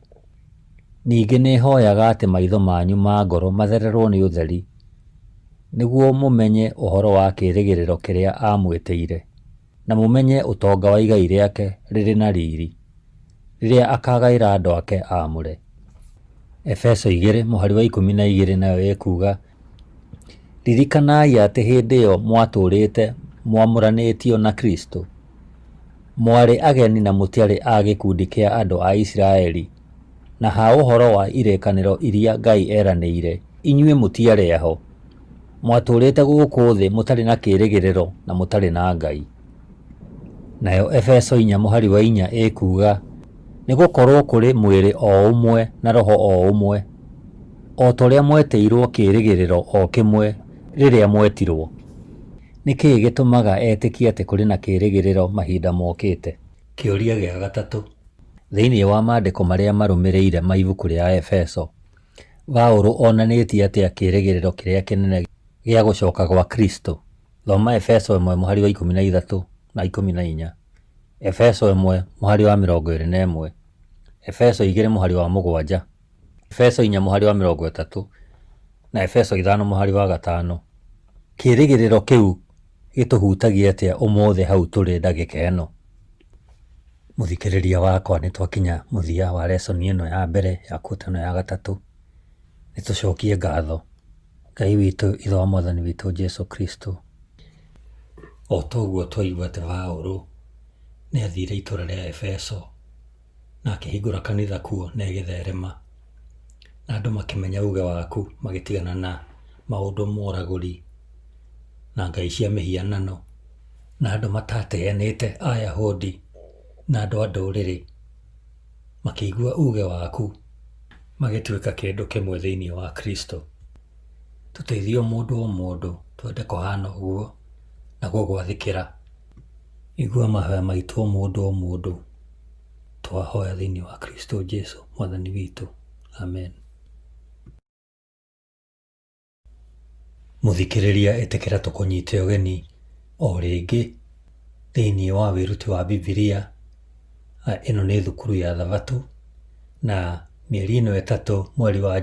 Ningĩ nĩ hoyaga atĩ maitho manyu ma ngoro mathererũo nĩ ũtheri, nĩguo mũmenye ũhoro wa kĩĩrĩgĩrĩro kĩrĩa aamwĩtĩire, na mũmenye ũtonga wa igai rĩake rĩrĩ na riri, rĩrĩa akaagaĩra andũ ake aamũre. Efeso 2 mũhari wa 12 nayo ĩkuuga, Ririkanai atĩ hĩndĩ ĩyo mwatũũrĩte mwamũranĩtio na Kristo, mwarĩ ageni na mũtiarĩ a gĩkundi kĩa andũ a Isiraeli, na ha ũhoro wa irĩkanĩro iria Ngai eranĩire, inyuĩ mũtiarĩ aho. Mwatũũrĩte gũkũ thĩ mũtarĩ na kĩĩrĩgĩrĩro na mũtarĩ na Ngai. Nayo Efeso 4 mũhari wa 4 ĩkuuga, Nĩ gũkorũo kũrĩ mwĩrĩ o ũmwe na roho o ũmwe, o ta ũrĩa mwetĩirũo kĩĩrĩgĩrĩro o kĩmwe rĩrĩa mwetirũo. Nĩ kĩĩ gĩtũmaga etĩkie atĩ kũrĩ na kĩĩrĩgĩrĩro mahinda mokĩte? Kĩũria gĩa gatatũ. Thĩinĩ wa maandĩko marĩa marũmĩrĩire ma ibuku rĩa Aefeso, Paulo onanĩtie atĩa kĩĩrĩgĩrĩro kĩrĩa kĩnene gĩa gũcoka gwa Kristo? Thoma Efeso 1 mũhari wa 13 na 14, Efeso 1 mũhari wa 21, Efeso 2 mũhari wa 7, Efeso 4 mũhari wa 30, na Efeso 5 mũhari wa 5. Kĩĩrĩgĩrĩro kĩu gĩtũhutagia atĩa ũmũthĩ hau tũrĩ ndagĩka ĩno? Mũthikĩrĩria wakwa, nĩ twakinya mũthia wa lesson ĩno ya mbere ya quarter ĩno ya gatatũ. Nĩ tũcokie ngatho Ngai witũ, Ithe wa Mwathani witũ Jesu Kristo. O toguo twaigua atĩ Paũlũ nĩ athire itũra rĩa Efeso na akĩhingũra kanitha kuo na ĩgĩtherema, na andũ makĩmenya uge waku magĩtigana na maũndũ ma ũragũri na ngai cia mĩhianano, na andũ matateanĩte Ayahudi na andũ a ndũrĩrĩ makĩigua uge waku magĩtuĩka kĩndũ kĩmwe thĩinĩ wa Kristo. Tũteithie o mũndũ o mũndũ twende kũhana ũguo na gũgwathĩkĩra. Igua mahoya maitũ o mũndũ o mũndũ twahoya thĩinĩ wa Kristo Jesu mwathani witũ. Amen. Mũthikĩrĩria ĩtĩkĩra tũkũnyite ũgeni o rĩngĩ thĩinĩ wa wĩruti wa Bibilia. Ĩno nĩ thukuru ya Thabatũ na mĩeri ĩno ĩtatũ mweri wa.